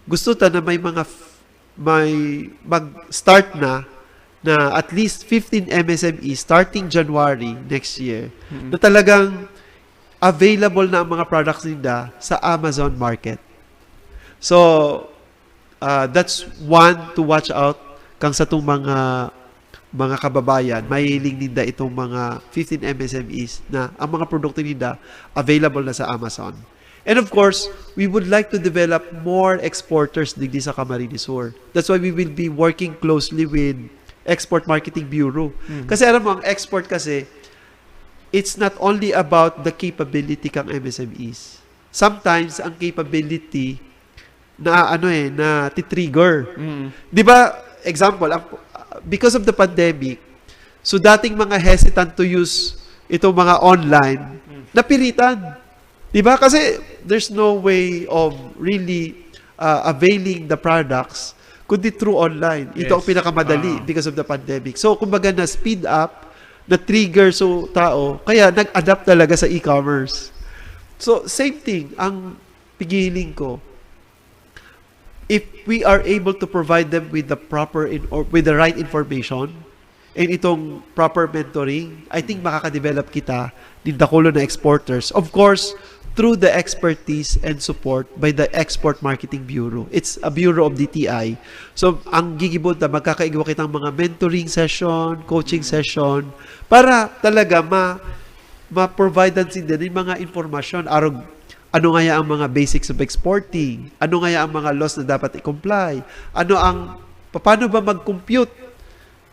Gusto ta na may mga f, may mag-start na, na at least fifteen M S M Es starting January next year, Mhm. na talagang available na ang mga products ninda sa Amazon market. So, ah, that's one to watch out kang satong mga, mga kababayan. Mahiling ninda itong mga fifteen M S M Es na ang mga produkto ninda available na sa Amazon. And of course, we would like to develop more exporters digdi sa Camarines Sur. That's why we will be working closely with Export Marketing Bureau. Mhm. Kasi alam mo, ang export kasi, it's not only about the capability kang M S M Es. Sometimes, ang capability na ano eh, na titrigger. Mm. Di ba, example, ang, because of the pandemic, so dating mga hesitant to use itong mga online, Mm. napiritan. Di ba? Kasi there's no way of really uh, availing the products kundi through online. Ito ang Yes. pinakamadali Ah. because of the pandemic. So, kumbaga na-speed up, na-trigger so tao, kaya nag-adapt talaga sa e-commerce. So, same thing, ang pighihiling ko, if we are able to provide them with the proper in, or with the right information and itong proper mentoring, I think makaka-develop kita nin dakulo na exporters. Of course, through the expertise and support by the Export Marketing Bureau. It's a bureau of D T I. So, ang gigibo ta, magkakaigwa kitang mga mentoring session, coaching session, para talaga ma ma-providean sinda nin mga impormasyon arog ano ngaya ang mga basics of exporting, ano ngaya ang mga laws na dapat i-comply, ano ang, paano ba mag-compute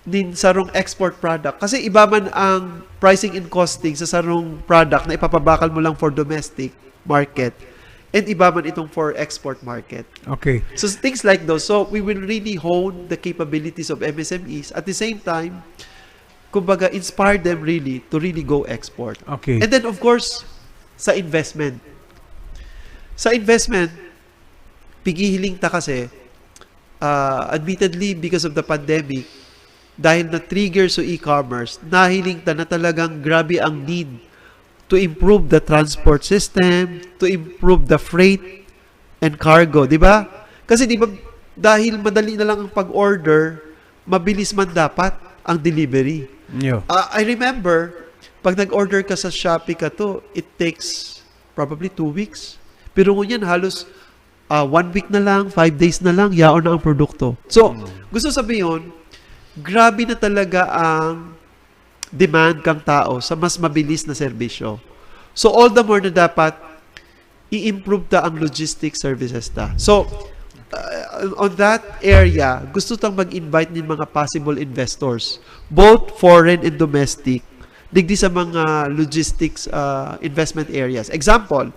nin sarong export product? Kasi iba man ang pricing and costing sa sarong product na ipapabakal mo lang for domestic market and iba man itong for export market. Okay. So things like those. So we will really hone the capabilities of M S M Es. At the same time, kumbaga, inspire them really to really go export. Okay. And then, of course, sa investment. Sa investment, pighihiling ta kasi, uh, admittedly, because of the pandemic, dahil na-trigger sa e-commerce, nahiling ta na talagang grabe ang need to improve the transport system, to improve the freight and cargo, di ba? Kasi di ba, dahil madali na lang ang pag-order, mabilis man dapat ang delivery. Yo. Ah, I remember, pag nag-order ka sa Shopee ka to, it takes probably two weeks. Pero ngunyan, halos ah, one week na lang, five days na lang, yaon na ang produkto. So, gusto sabihin, grabe na talaga ang demand kang tao sa mas mabilis na serbisyo. So, all the more na dapat i-improve ta ang logistic services ta. So, uh, on that area, gusto tang mag-invite nin mga possible investors, both foreign and domestic, digdi sa mga logistics uh, investment areas. Example,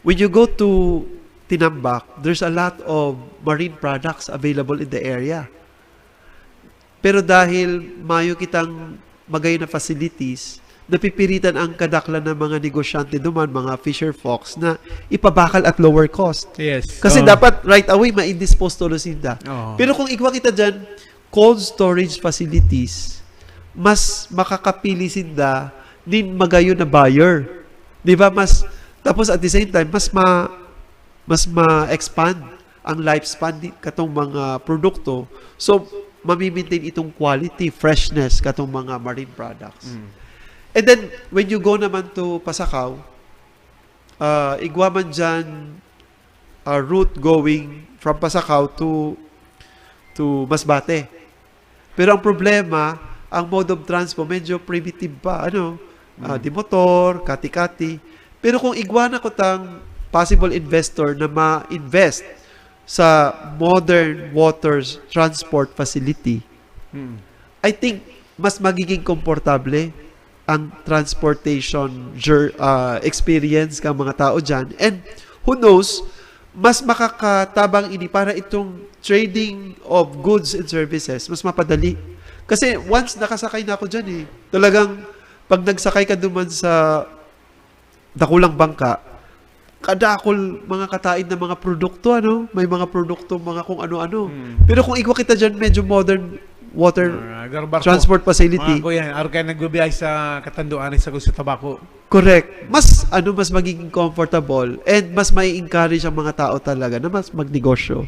when you go to Tinambac, there's a lot of marine products available in the area. Pero dahil mayo kitang magayon na facilities, napipiritan ang kadaklan ng mga negosyante duman, mga fisher folks, na ipabakal at lower cost. Yes. Kasi Oo. dapat right away, ma-indispose tulos sinda. Oo. Pero kung igwa kita dyan, cold storage facilities, mas makakapili sinda nin magayon na buyer. Di ba? Mas, tapos at the same time, mas ma, mas ma-expand ang lifespan di, katong mga produkto. So, mamimaintain itong quality, freshness katong mga marine products. Mm. And then, when you go naman to Pasacao, uh, igwa man dyan uh, route going from Pasacao to to Masbate. Pero ang problema, ang mode of transport medyo primitive pa, ano, uh, di motor, kati-kati. Pero kung igwa na ko tang possible investor na ma-invest sa modern waters transport facility, Mm. I think mas magiging komportable ang transportation jour- uh, experience ng mga tao dyan. And who knows, mas makakatabang ini para itong trading of goods and services, mas mapadali. Kasi once nakasakay na ako dyan eh, talagang pag nagsakay ka duman sa dakulang bangka, kadakol mga kataid na mga produkto, ano? May mga produkto, mga kung ano-ano. Hmm. Pero kung igwa kita dyan, medyo modern water Ah, garbarko. transport facility. Mga kuya, araw kayo nagbibiyahe sa Catanduanes sa Gusto Tabaco. Correct. Mas, ano, mas magiging comfortable and mas mai encourage ang mga tao talaga na mas magnegosyo.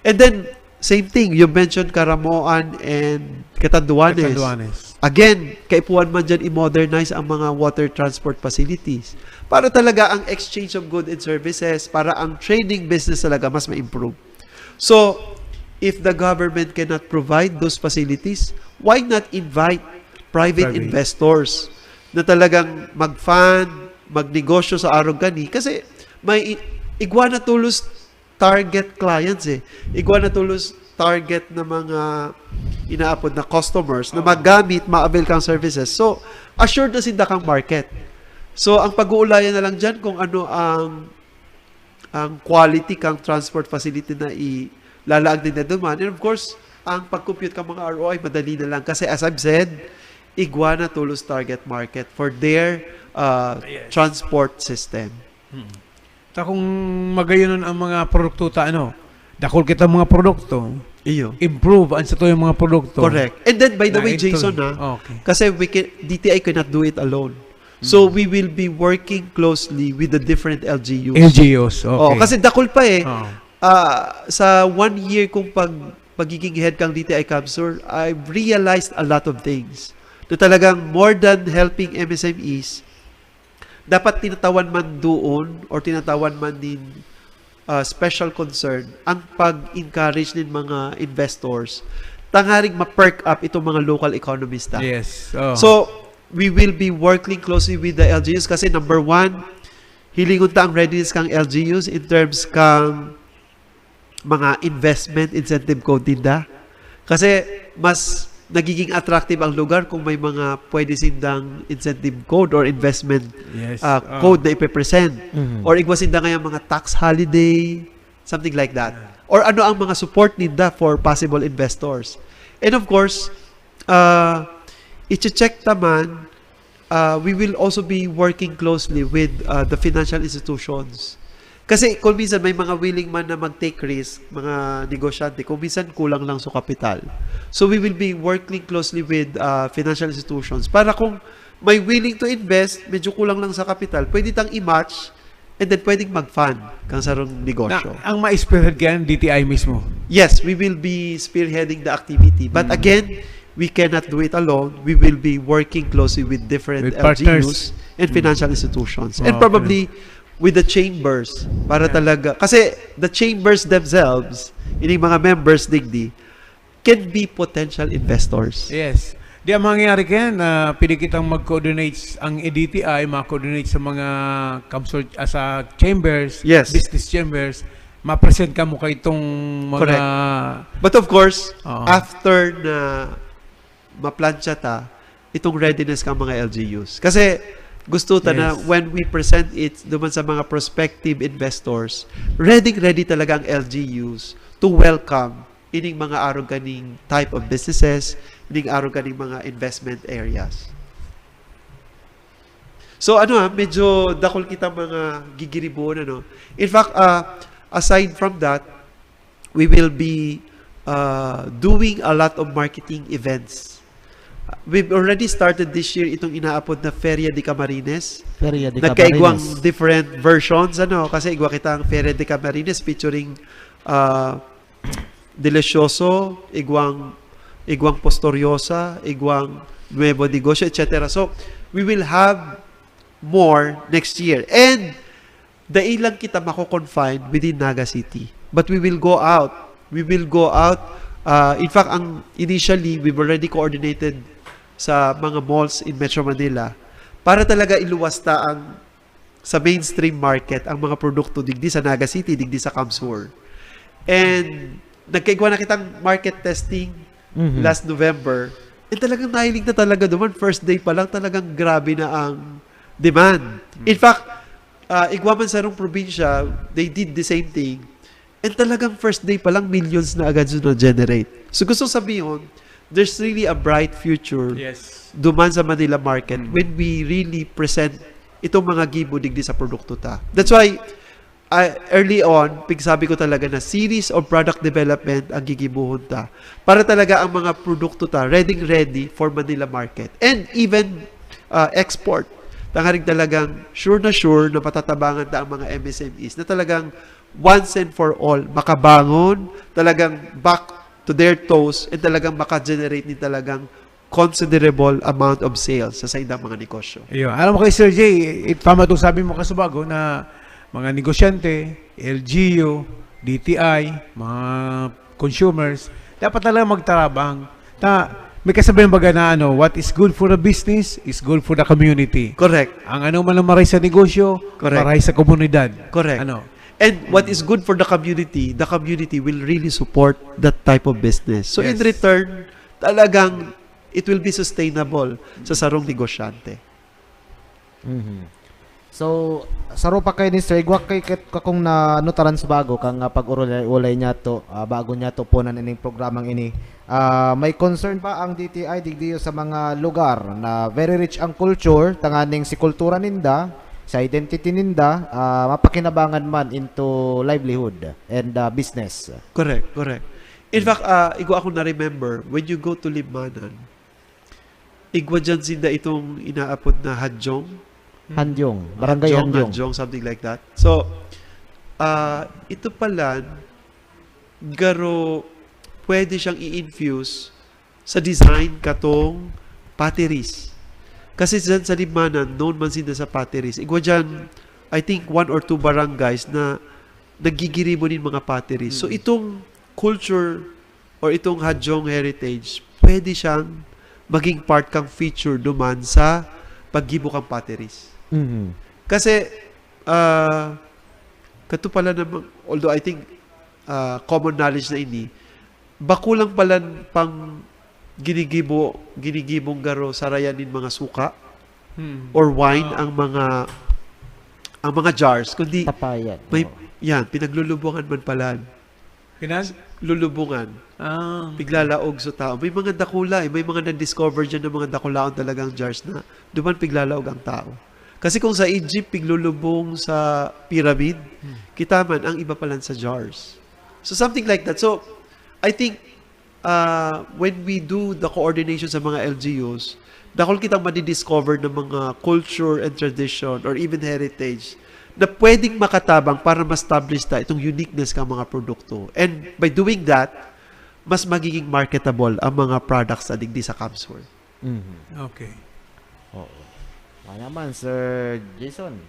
And then, same thing, you mentioned Caramoan and Catanduanes. Catanduanes. Again, kaipuhan man dyan i-modernize ang mga water transport facilities para talaga ang exchange of goods and services, para ang trading business talaga mas ma-improve. So, if the government cannot provide those facilities, why not invite private, Private. investors na talagang mag-fund, magnegosyo sa arog kani? Kasi may i- igwa na tulos target clients eh. Igwa na tulos target na mga inaapod na customers na Oo. magamit, ma-avail kang services. So, assured na sinda kang market. So, ang pag-uulayan na lang dyan kung ano ang ang quality kang transport facility na ilalaag ninda duman. And of course, ang pag-compute kang mga R O I, madali na lang. Kasi as I've said, igwa na tulos target market for their uh, transport system. Ta kung magayon ang mga produkto ta, ano, dakul kita mga produkto, Iyo. Improve ang sa tuyong mga produkto. Correct. And then, by the way, Jason, ha, okay, kasi we can, D T I cannot do it alone. So, we will be working closely with the different L G Us. L G Us, okay. Oh, kasi dakul pa eh. Oh. Ah, sa one year kong pag, pagiging head kang D T I CamSur, I've realized a lot of things na talagang more than helping M S M Es, dapat tinatawan man doon or tinatawan man nin, ah, special concern ang pag-encourage nin mga investors tangaring ma-perk up itong mga local economies ta. Yes. Oh. So, we will be working closely with the L G Us kasi number one, hilingon ta ang readiness kang L G Us in terms kang mga investment incentive code ninda. Kasi mas nagiging attractive ang lugar kung may mga pwede sindang incentive code or investment Yes. ah, Ah. code na ipe-present. Mhm. Or igwa sinda ngayon mga tax holiday, something like that. Or ano ang mga support ninda for possible investors. And of course, uh, i-check naman, uh, we will also be working closely with uh, the financial institutions. Kasi kung minsan may mga willing man na mag-take risk, mga negosyante, kung minsan kulang lang sa kapital. So we will be working closely with uh, financial institutions para kung may willing to invest, medyo kulang lang sa kapital, pwede tang i-match and then pwedeng mag-fund kang sarong negosyo. Na, ang ma-spearhead kaya ng D T I mismo? Yes, we will be spearheading the activity. But Mm. again, we cannot do it alone. We will be working closely with different With L G Us partners. and Mm. financial institutions. And Okay. probably with the chambers para Yeah. talaga. Kasi the chambers themselves, ining mga members digdi, can be potential investors. Yes. Di ang mangyayari kaya na pwede kitang mag-coordinate ang D T I, ma-coordinate sa mga kamsur-, ah, sa chambers, Yes. business chambers, ma-present ka mo kay itong mga Correct. But of course, Oo. after na maplantsa ta, itong readiness kang mga L G Us. Kasi gusto ta na Yes. when we present it duman sa mga prospective investors, ready-ready talaga ang L G Us to welcome ining mga arog kaning type of businesses, ining arog kaning mga investment areas. So ano ha, medyo dakul kita mga gigiribuon, ano. In fact, ah, aside from that, we will be uh, doing a lot of marketing events. We've already started this year itong inaapod na Feria de Camarines. Feria de Nagkaigwang Camarines. different versions, ano, kasi igwa kitang Feria de Camarines featuring uh, Delicioso, igwang igwang Postoriosa, igwang Nuevo Negosyo, et cetera. So, we will have more next year. And dai lang kita mako-confine within Naga City. But we will go out. We will go out. Uh, in fact, ang initially, we've already coordinated sa mga malls in Metro Manila para talaga iluwas ta ang sa mainstream market ang mga produkto digdi sa Naga City, digdi sa CamSur. And nagkaigwa na kitang market testing Mhm. last November. And talagang nahiling na talaga duman. First day pa lang, talagang grabe na ang demand. In fact, ah, igwa man sarong probinsya, they did the same thing. And talagang first day pa lang, millions na agad yung na-generate. So gusto sabihon, there's really a bright future Yes. duman sa Manila market Mm. when we really present itong mga gibo digdi sa produkto ta. That's why, ah, early on, pigsabi ko talaga na series of product development ang gigibuhon ta. Para talaga ang mga produkto ta, ready-ready for Manila market. And even ah, export. Tangaring talagang sure na sure na matatabangan ta ang mga M S M Es na talagang once and for all, makabangon, talagang back to their toes, and talagang maka-generate ni talagang considerable amount of sales sa saindang mga negosyo. Iyo. Alam mo kay Sir Jay, it, tama itong sabi mo kasubago na mga negosyante, L G U, D T I, mga consumers, dapat talaga magtarabang. Ta, may kasabihan baga na ano, "What is good for the business is good for the community." Correct. Ang ano man ang maray sa negosyo, Correct. maray sa komunidad. Correct. Ano? And what is good for the community, the community will really support that type of business. So in Yes. return, talagang it will be sustainable sa sarong negosyante. Mhm. So, saro pa kaini, sir, igwa kay kat-, kakong nanutaran sa bago, kan, ah, pag-urulay-ulay niyato, ah, bago niyato punan ining programang ini. Ah, may concern ba ang D T I digdiyo sa mga lugar na very rich ang culture, tanganing si kultura ninda, sa identity ninda, ah, mapakinabangan man into livelihood and, ah, business? Correct, correct. In fact, ah, igwa akong na-remember, when you go to Libmanan, igwa diyan sinda itong inaapod na hadyong. Handyong, Barangay Hadyong, Handyong. Hadyong, something like that. So, ah, ito pala, garo, pwede siyang i-infuse sa design katong potteries. Kasi dyan sa Libmanan, known man sinda sa potteries. Igwa dyan, I think, one or two barangays na naggigiribo nin mga potteries. So, Mm. itong culture or itong Hadyong heritage, pwede siyang maging part kang feature duman sa paggibo kang potteries. Mhm. Kasi, ah, kato pala namang, although I think, ah, common knowledge na ini, bako lang pala pang ginigibo, ginigibong garo sarayan nin mga suka Hmm. or wine Ah. ang mga, ang mga jars, kundi Tapayan, may, oo. yan, pinaglulubungan man pala. Pinag? Lulubungan. Ah. Piglalaog sa tao. May mga dakula eh. May mga na-discover dyan ng mga dakulaon talagang jars na duman piglalaog ang tao. Kasi kung sa Egypt, piglulubong sa pyramid, Hmm. kita man, ang iba palan sa jars. So, something like that. So, I think, uh, when we do the coordination sa mga L G Us, dakul kitang madidiscover ng mga culture and tradition or even heritage na pwedeng makatabang para ma-establish ta itong uniqueness ng mga produkto. And by doing that, mas magiging marketable ang mga products na digdi sa CamSur. Mhm. Okay. Oo. Ano naman, Sir Jason?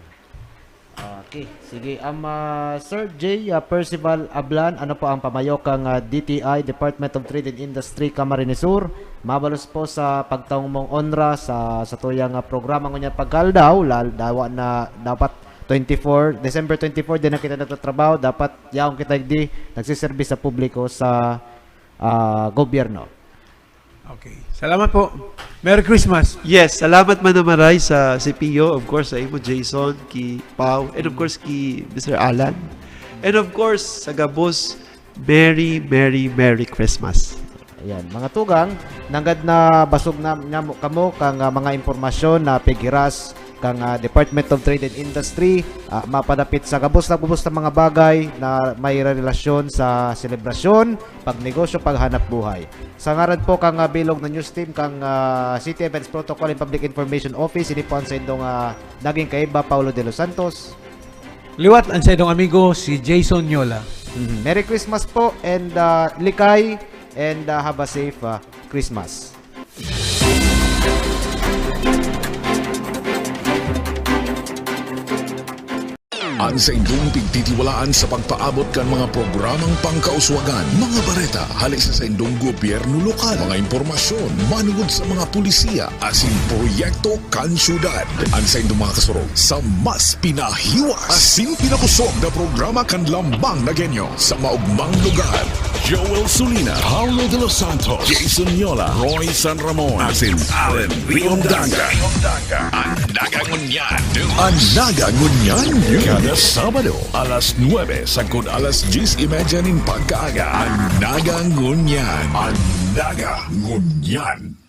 Okay. Sige, um, ah, Sir J, ah, Percival Ablan, ano po ang pamayo kang, ah, D T I, Department of Trade and Industry, Camarines Sur? Mabalos po sa pagtaong mong onra sa, sa tuyang, ah, programa ngunyan pagkaldaw, lal-, dawa na dapat twenty-four, December twenty-four, di na kita nagtatrabaho, dapat yaon kita di nagsiserbi sa publiko, sa, ah, gobyerno. Okay. Salamat po. Merry Christmas. Yes, salamat man na maray sa C P O, of course, sa imo, Jason, ki Pau, and of course, ki Mister Alan. And of course, sa gabos, Merry, Merry, Merry Christmas. Ayan, mga tugang, nanggad na basog na, na mo, kamo kang, ah, mga impormasyon na pighiras kang, ah, Department of Trade and Industry, ah, mapadapit sa gabos na gabos na mga bagay na may relasyon sa selebrasyon, pagnegosyo, paghanap buhay. Sa ngaran po kang, ah, bilog na news team kang, ah, City Events Protocol and Public Information Office, ini po ang saindong, ah, naging kaiba, Paulo de los Santos. Liwat ang saindong amigo, si Jason Nyola. Mhm. Merry Christmas po and, ah, likay and, ah, have a safe, ah, Christmas. An saindong pigtitiwalaan sa pagpaabot kan mga programang pangkauswagan, mga bareta hale sa saindong gobyerno lokal, mga impormasyon manugod sa mga polisiya asin proyekto kan syudad. An saindong mga kasurog sa mas pinahiwas asin pinakosog na programa kan Lambang na Genyo sa maogmang lugar. Joel Sulina, Paulo de los Santos, Jason Yola, Roy San Ramon, asin Alan Riondanga. An Naga Ngunyan. An Naga Ngunyan. Kada Sabado, alas nuebe sagkod alas dyes y media nin pagkaaga. An Naga Ngunyan. An Naga Ngunyan.